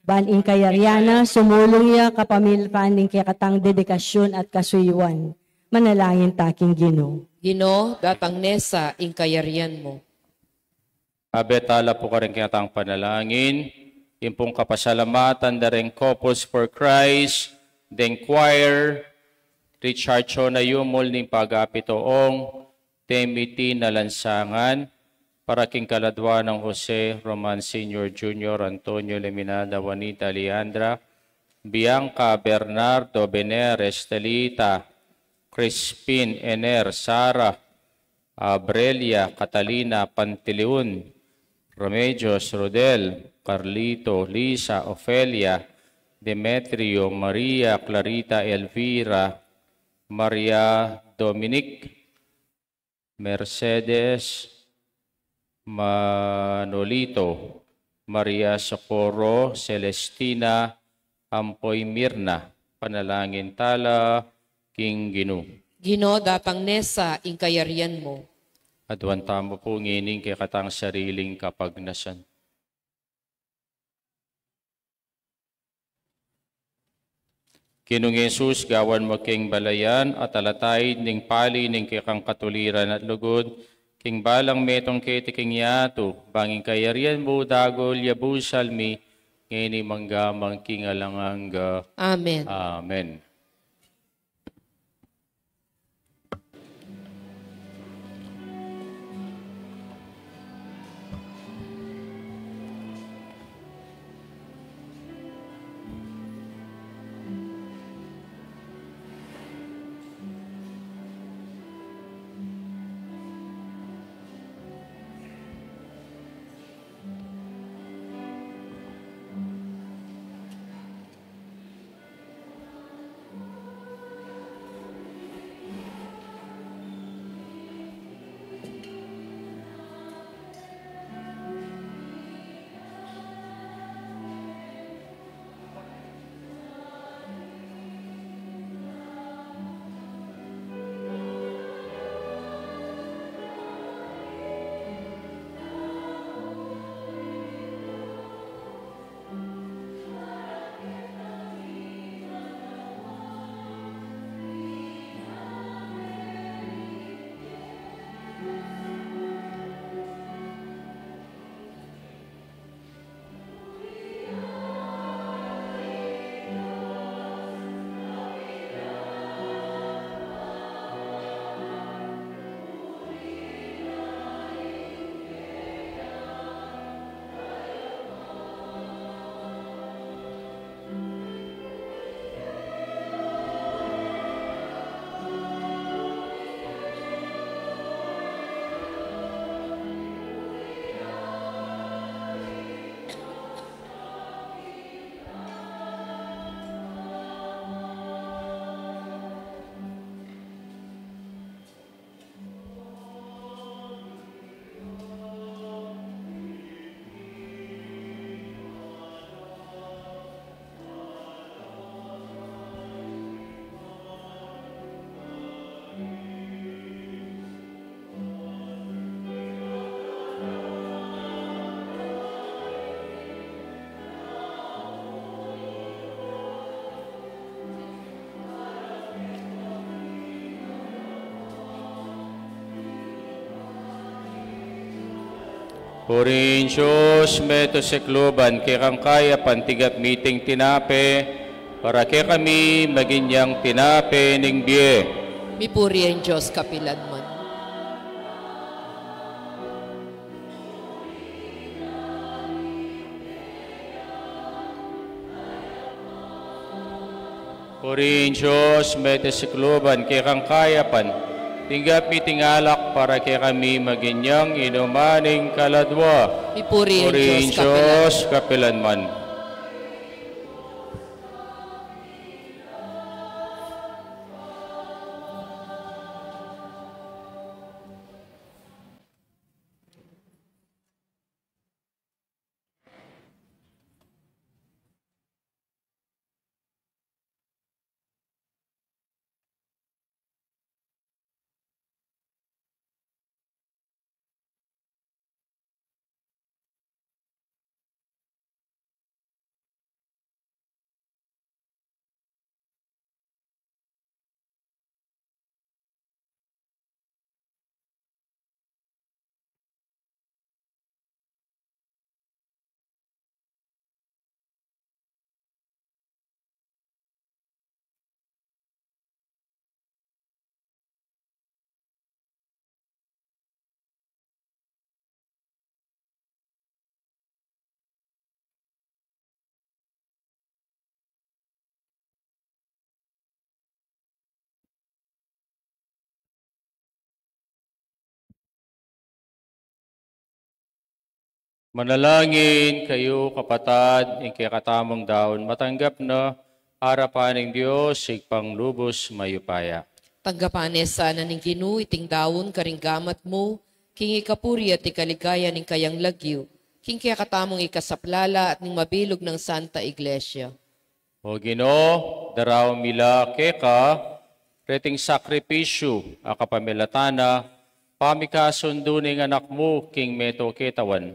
Ban ing kayarian na sumulung ya kapamilatan ning kekatang dedikasyun at kasuyuan. Manalangin ta king Ginu. Ginu, datang ne sa ing kayarian mu. Abe tala pu karing kekatang panalangin, ing pung kapasalamatan da ring Couples for Christ, deng choir, Richard Chona Yumul ning pagapit oong, Temiti na lansangan, para king kaladua nang Jose Roman Senior, Junior, Antonio, Leminada, Juanita, Leandra, Bianca, Bernardo, Bener, Estelita, Crispin, Ener, Sara, Abrelia, Catalina, Pantiliun, Remedios, Rodel, Carlito, Lisa, Ofelia, Demetrio, Maria, Clarita, Elvira, Maria Dominic, Mercedes, Manolito, Maria Socorro, Celestina, ampo i Mirna. Panalangin tala king Ginu. Ginu, datang ne sa ing kayarian mu. Aduan tamu pu ngeni ing kekatang sariling kapagnasan. Ginung Jesus, gawan mu keng balayan at alataid ning pali ning kekang katuliran at lugud, king balang metung keti king yatu, bang ing kayarian mu dagul ya busal mi, ngeni mangga man king alang angga. Amen. Amen. Purihin Dios, meto sikluban, kekang kayapan tinggap mi iting tinape, para kekami maging yang tinape ning bie. Mipuri ing Dios kapilanman. Purihin Dios, meto sikluban, kekang kayapan tinggap mi iting alak, para kekami maging yang inuman ning kaladua. Mipuri ing Dios kapilanman. Manalangin kayu, kapatad, ing kekatamung daun matanggap na arapan ning Dios, Ibpang lubus mayupaya. Tanggapan ne sana ning Ginu iting daun karing gamat mu, king ikapuri at ikaligaya ning kayang lagyu, king kekatamung ikasaplala at ning mabilug nang Santa Iglesia. O Ginu, daraun mi la keka reting sakripisyu a kapamilatan na pamikasundu ning Anak mu king meto ketawan.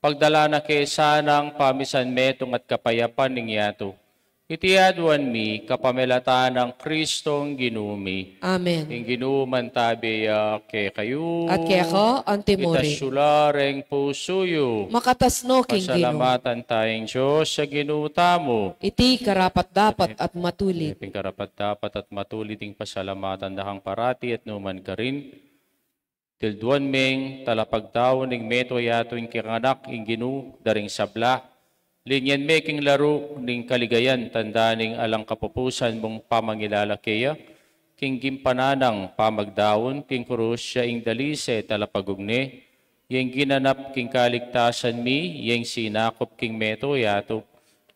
Pagdalan na ke sanang pamisanmetung at kapayapan ning yatu. Iti aduan mi kapamilatan nang Kristong Ginu mi. Amen. Ing Ginu mantabe ya kekayu. At keka antimurin. Itas yu la reng pusu yu. Makatas no king Ginu. Pasalamatan taya ing Dios a Ginu tamu. Iti karapat-dapat at matulid. Iti karapat-dapat at matulid ing pasalamatan da kang parati at nukarin. Tilduan meng talapagtawa ning meto yatu ing kekang Anak, ing Ginu da ring sabla. Linyan me king laru ning kaligayan, tanda ning alang kapupusan mung pamangilala keya, king gimpanan nang pamagdaun king krus ya ing dalise talapagugne, ya ing ginanap king kaligtasan mi, ya ing sinakup king meto yatu,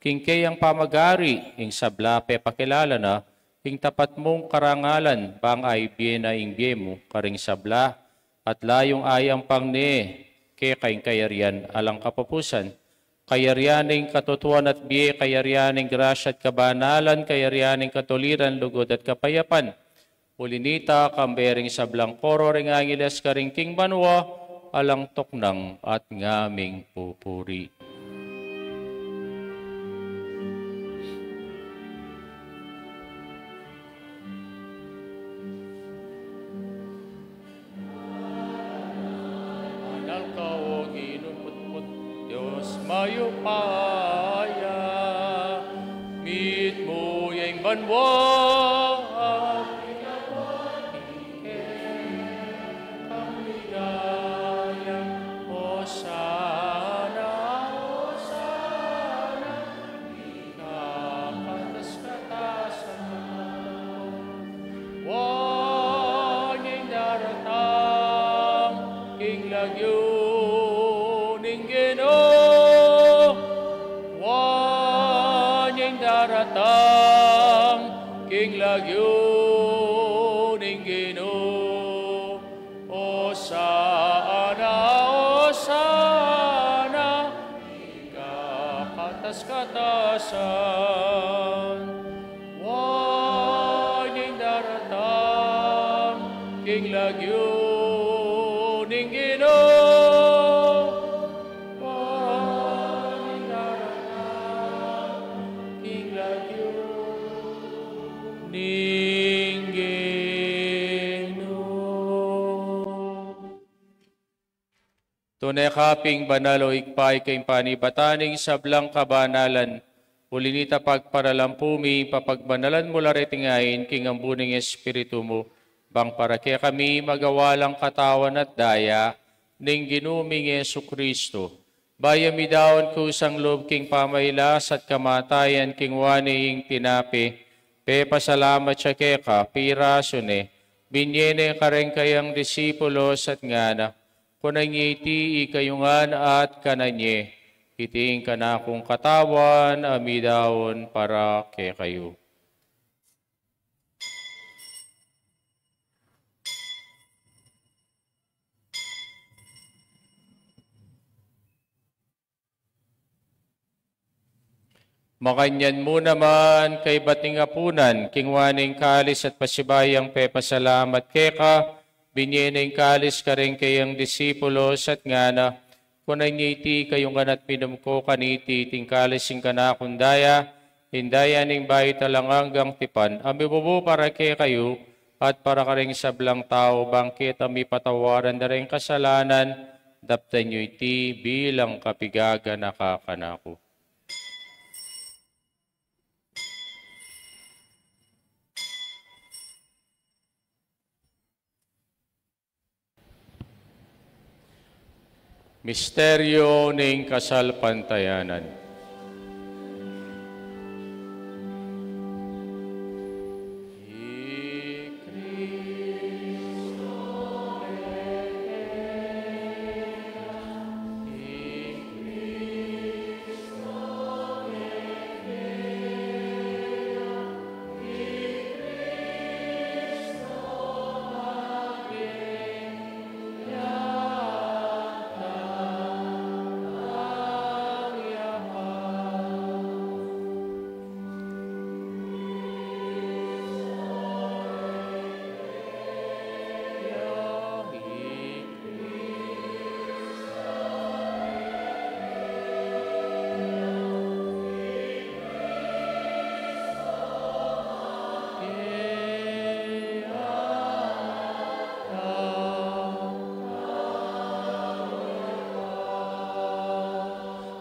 king keyang pamagari, ing sabla pepakilala na, ing tapat mung karangalan, bang ibie na ing bie mu karing sabla, at layung ayampang ne keka ing kayarian alang kapupusan, kayarian ning katutuan at bie, kayarian ning grasya at kabanalan, kayarian ning katuliran, lugud at kapayapan. Uli nita, kambe ring sablang koro ring angeles karin king banua, alang tuknang at ngaming pupuri. Banal ka, o Ginu, putput Dios mayupaya, mitmu ya ing banua, at ing ligaya. Hosana, Hosana, ika katas-katasan. Wan ya ing daratang king lagyu ning Ginu. Wan ya ing daratang king lagyu ning Ginu. Hosana, Hosana, ika katas-katasan. Wan ya ing daratang king lagyu ning Ginu. Wan ya ing daratang king lagyu ning Ginu. Nune ka pin banal, o Ibpa, ika ing panibatan ning sablang kabanalan. Uli na nita, pagparalampu mi, papagbanalan mu la reting ain king ambu ning Espiritu mu, bang para kekami magawa lang katawan at daya ning Ginu ming Jesucristo. Bayu mi daun kusang lub king pamailas at kamatayan, kinua ne ing tinape, pepasalamat ya keka, pirasu ne, binye ne kareng kayang disipulos at ngana: Kunan ye iti ikayu ngan at kanan ye. Iti ing kanakung katawan a midaun para kekayu. Makanyan mu naman, kaybat ning apunan, kinua ne ing kalis at pasibayu yang pepasalamat keka, binye ne ing kalis kareng kayang disipulos at ngana: Kunan ye iti ikayu ngan at minum ko kaniti, iti ing kalis ning kanakung daya, ing daya ning bayu at alang anggang tipan, a mibubu para kekayu at para kareng sablang tau, bang keta mipatawaran da reng kasalanan. Daptan yu iti bilang kapigaganaka kanaku. Misteryo ning kasalpantayanan.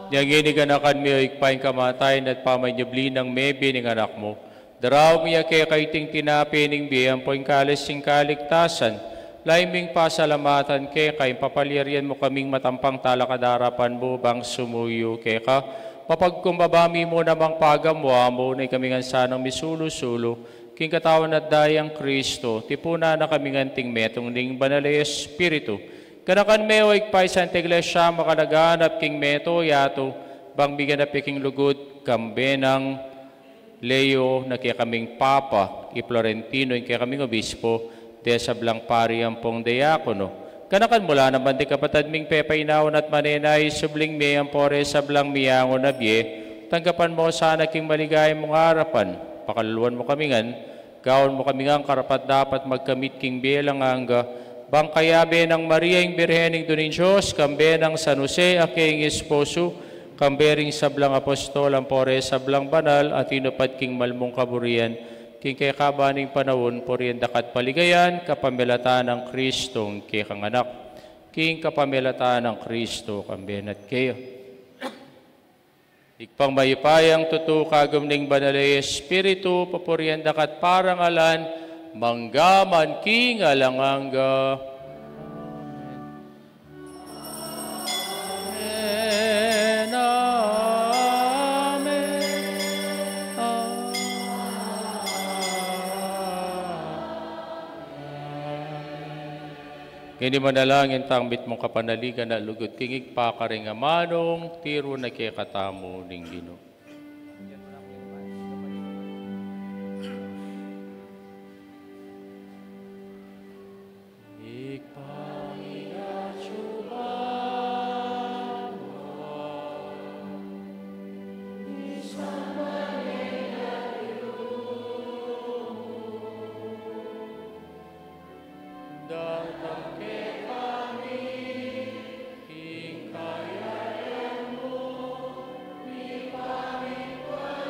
Inya ngeni, ganakan me, o Ibpa, ing kamatayan at pamanyubli nang mebie ning Anak mu. Daraun mi keka iting tinape ning bie ampo ing kalis ning kaligtasan. Lalu ming pasalamatan keka ing papalyarian mu kaming matampang talakad king arapan mu bang sumuyu keka. Mapagkumbaba mi mu namang pagamuan mu, nung ikami ngan sanang misulu-sulu king katawan at dayang Kristo, tipunan na kami ngan anting metung ning Banal a Espiritu. Ganakan me, o Ibpa, ing Santa Iglesia makalaganap king mabilug a yatu, bang miganap ya king lugud, kambe nang Leo na kekaming Papa, i Florentino ing kekaming Obispo, ding sablang pari ampong diakono. Ganakan mu la naman ding kapatad ming pepainawa at manenaya, subling mie ampo reng sablang miangu na bie, tanggapan mu sana king maligaya mung arapan, pakaluluan mu kami ngan, gawan mu kami ngan karapat-dapat magkamit king bie alang angga, bang kayabe nang Maria ing Birhen, Indu ning Dios, kambe nang San Jose a kayang esposo, kambe ring sablang apostol ampo reng sablang banal a tinupad king mal mung kaburian, king kekaban ning panaun, purian da ka at paligayan, kapamilatan nang Kristong kekang Anak. King kapamilatan nang Kristo, kambe na at keya. Ibpang mayupayang tutu, kagum ning Banal a Espiritu, papurian da ka at parangalan, mangga man king alang angga. Amen, amen, amen. Ngeni manalangin tang mitmung kapanaligan a lugud king Ibpa karing amanung tiru na kekatamu ning Ginu. Datang kekami ing kayarian mu, mipamintuan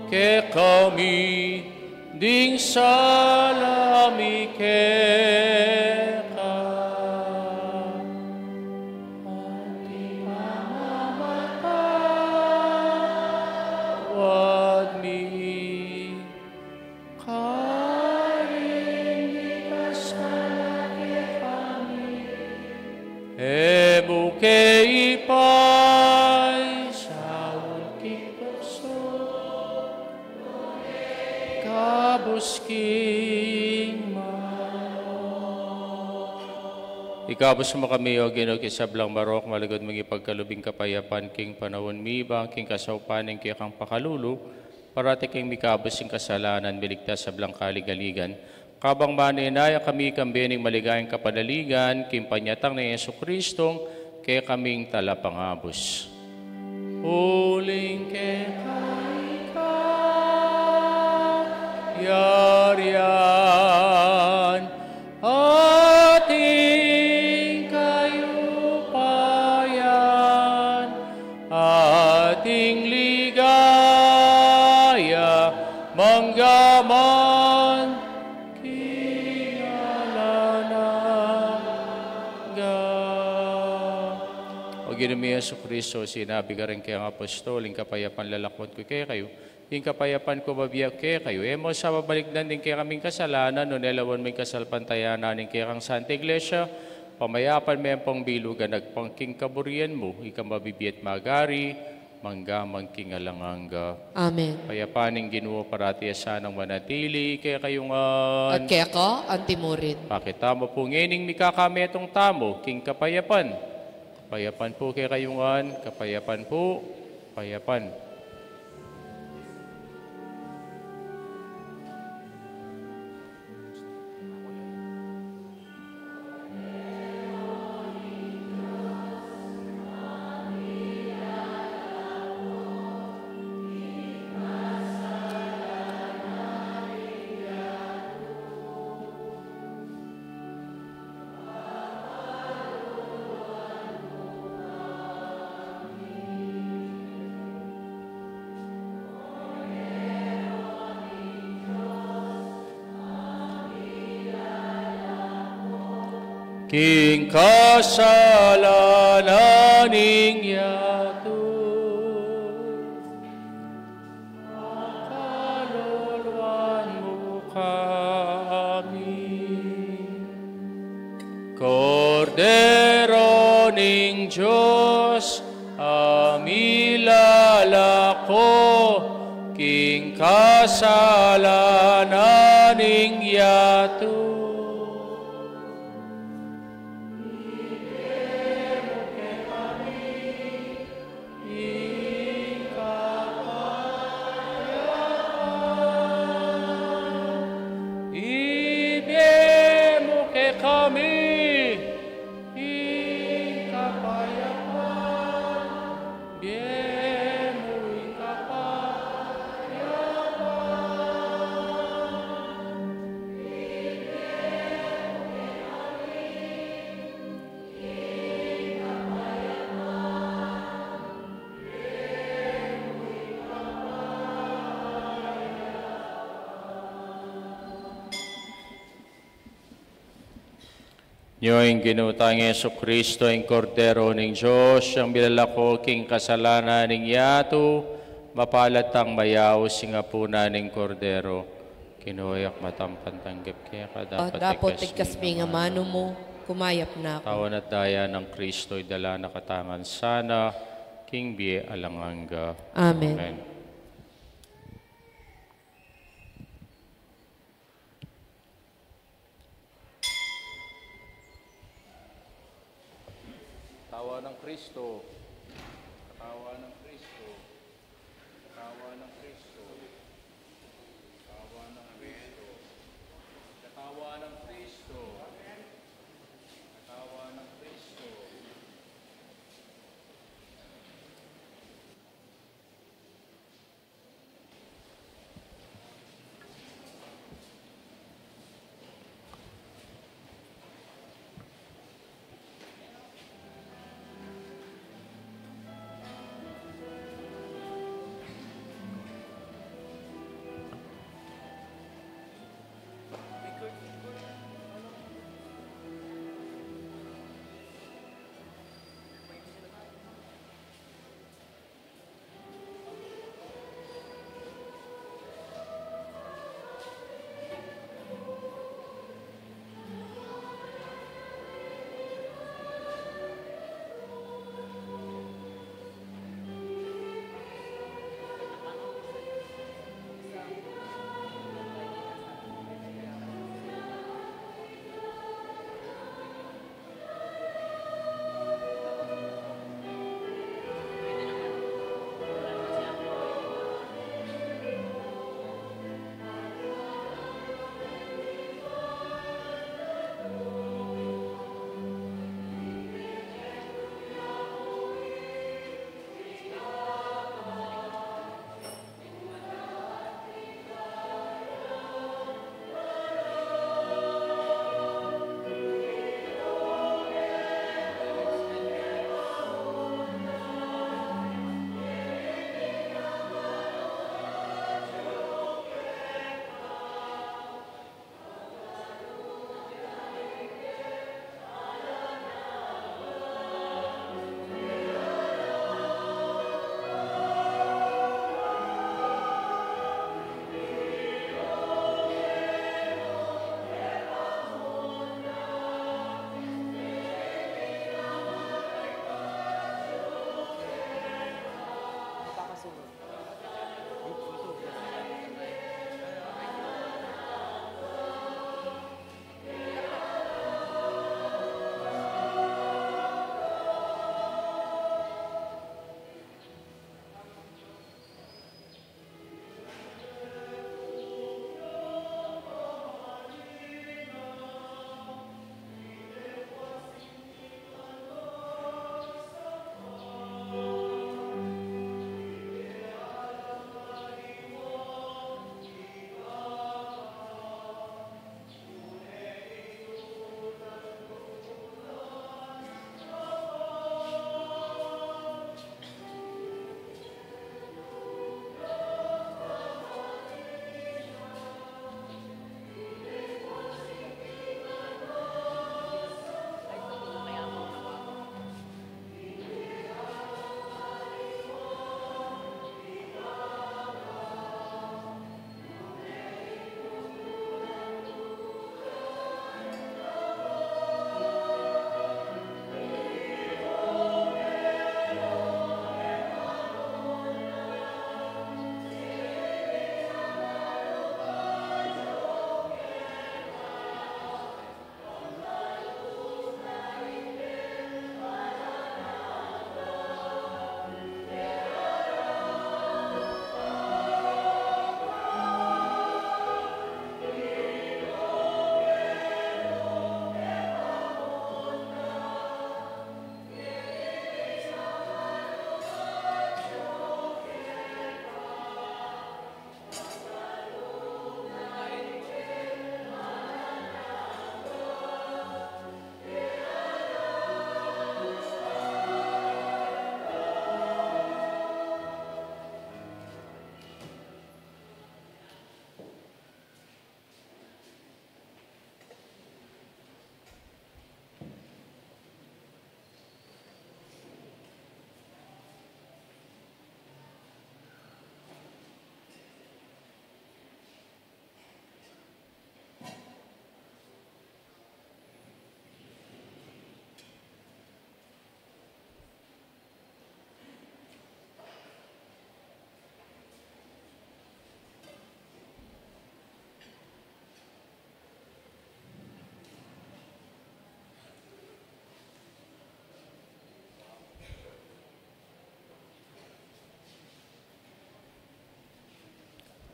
Kekami ding sala mi keka, anti pamamatawad mi karing mikasala kekami. E mu ke ipaisaul king tuksu, ikabus king marok. Ikabus mu kami, O Ginu, king sablang marok, malugud mung ipagkalub ing kapayapan king panaun mi, ban king kasaupan ning kekang pakalulu, parati kaming mikabus king kasalanan, miligtas king sablang kaligaligan. Kabang manenaya kami king bie ning maligayang kapanaligan, king panyatang nang Jesucristong kekaming Talapangabus. Uling keka ing kayarian, at ing kayupayan, at ing ligaya, mangga man king alang angga. O Ginu mi Jesucristo, sinabi mu karing kekang apostol, ing kapayapan lalakwan ku kekayu, ing kapayapan ku bibie ku kekayu. E mu sa babalikdan ding kekaming kasalanan, nune lawan mu ing kasalpantayanan ning kekang Santa Iglesia, pamayapan me ampong bilugan agpang king kaburian mu, ikang mabibie at magari, mangga man king alang angga. Amen. Ing kapayapan ning Ginu parati ya sanang manatili kekayu ngan. At keka anti murin. Pakit tamu pu ngening mikakametung tamu king kapayapan. Kapayapan pu kekayu ngan, kapayapan pu, kapayapan. King kasalanan ning yatu, pakaluluan mu kami. Kordero ning Dios, a milalako king kasalanan ning yatu. Ing kapayapan, ibie mu kekami. Ing kapayapan, ibie mu ing kapayapan. Nyo ing Ginu tang Jesucristo, ing Kordero ning Dios, yang milalako king kasalanan ning yatu, mapalad tang mayaus king apunan ning Kordero. Ginu, e ku makatampang tanggap keka, dapot tigkas mu ing amanu mu, kumayap na ku. Katawan at daya nang Kristo, idala na katamu ngan sana king bie alang angga. Amen. Amen. Katawan nang Kristo. Katawan nang Kristo. Katawan ng Kristo. Katawan ng Kristo. Katawan ng Kristo. Katawan ng Kristo.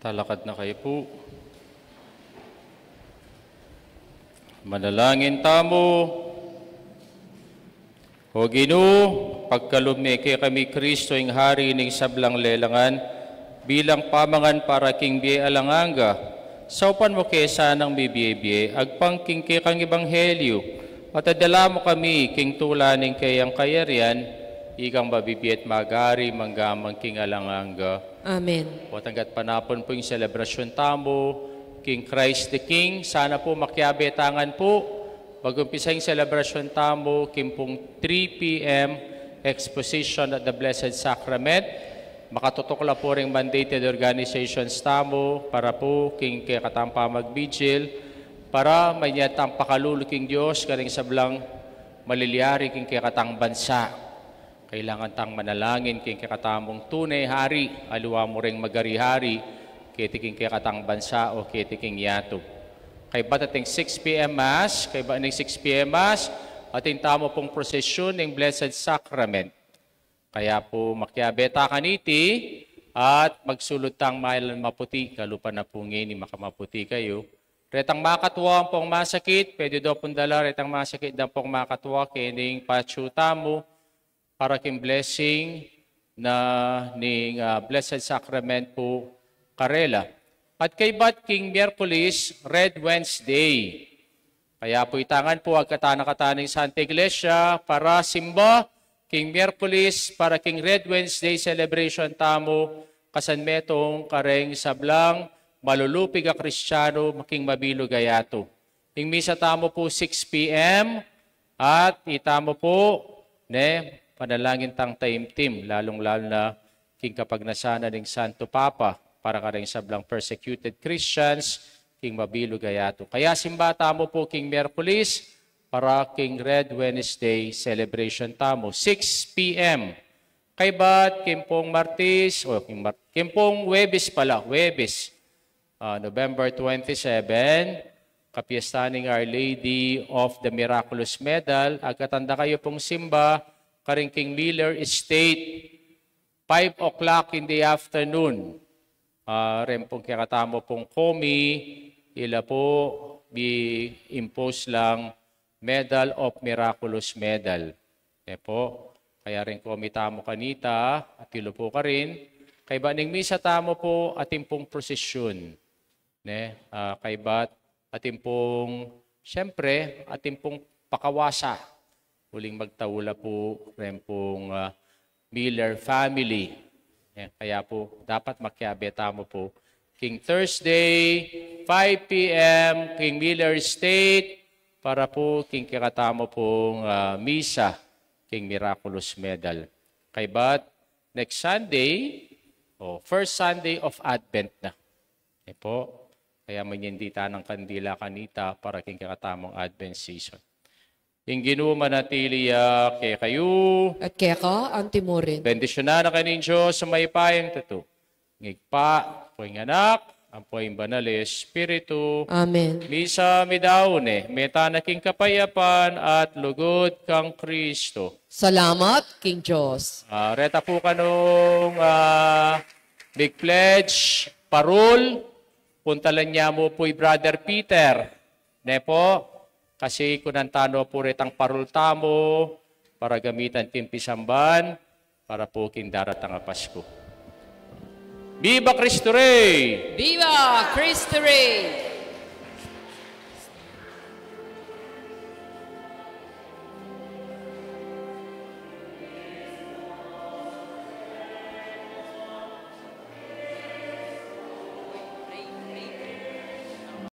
Talakad na kayu pu. Manalangin tamu. O Ginu, pagkalub me kekami Kristo ing Hari ning sablang lelangan, bilang pamangan para king bie alang angga, saupan mu ke sanang mibie-bie agpang king kekang ebanghelyu, at adala mu kami king tula ning keyang kayarian, ikang mabibie at magari manggaman king alang angga. Amen. O tanggat panapun pu ing selebrasyun tamu king Christ the King, sana pu makiabe tangan pu, mag-umpisa ing selebrasyun tamu king pung three p.m. exposition at the Blessed Sacrament. Makatutukla pu ring mandated organizations tamu para pu king kekatang pamagbigil, para manyad tang pakalulu king Dios karing sablang malilyari king kekatang bansa. Kailangan tang manalangin king kekatamung tune hari, aliwa mu ring magari-hari, keti king kekatang bansa o keti king yatu. Kaybat ating six p.m. Mass, kaybat ning six p.m. Mass, atin tamu pung prosesyun ning Blessed Sacrament. Kaya pu makiabe ta kaniti at magsulud tang mailan maputi, kalupa na pu ngeni makamaputi kayu. Retang makatwa ampong masakit, pwede do pung dala retang masakit da pung makatwa kening patsu tamu para king blessing na ning, ah, Blessed Sacrament pu karela. At kaybat king Miyerkules, Red Wednesday. Kaya pu itangan pu agkatan na kataning Santa Iglesia para simba king Miyerkules para king Red Wednesday celebration tamu, kasan metung kareng sablang malulupig a Kristianu king mabilug a yatu. Ing misa tamu pu six p.m. at itamu pu, ne, panalangin tang taimtim, lalung-lalu na king kapagnasan na ning Santo Papa para kareng sablang persecuted Christians king mabilug a yatu. Kaya simba tamu pu king Miyerkules para king Red Wednesday celebration tamu, six p.m. Kaybat king pung Martes, o king Mar-, king pung Huwebes pala, Huwebes, ah, November twenty-seven, kapiesta ning Our Lady of the Miraculous Medal, agkatan da kayu pung simba karing king Miller Estate, five o'clock in the afternoon. Ah, ren pung kekatamu pung komi, ila pu, bi-impose lang Medal of Miraculous Medal. E pu, kaya ren komi tamu kanita, atilu pu karin, kaybat ning misa tamu pu, atin pung prosesyun. Ne, ah, kaybat atin pung, siyempre, atin pung pakawasa. Uling magtaula pu ren pung, ah, Miller family. Eh, kaya pu, dapat makiabe tamu pu king Thursday, five p.m., king Miller Estate, para pu king kekatamu pung, ah, misa king Miraculous Medal. Kaybat next Sunday, o first Sunday of Advent na. E pu, kaya manyindi ta nang kandila kanita para king kekatamung Advent season. Ing Ginu manatili ya kekayu. At keka antimurin. Bendisyunan na kayu ning Dios a mayupayang tutu. Ing Ibpa, ampo ing Anak, ampo ing Banal a Espiritu. Amen. Misa midaun ne, meta na king kapayapan at lugud kang Kristo. Salamat king Dios. Ah, reta pu kanung, ah, big pledge, parul, puntalan ya mu pu i Brother Peter. Ne pu, kasi kunan tano pu retang parul tamu, para gamitan king pisamban, para pu king daratang a Pasku. Viva Cristo Rey! Viva Cristo Rey!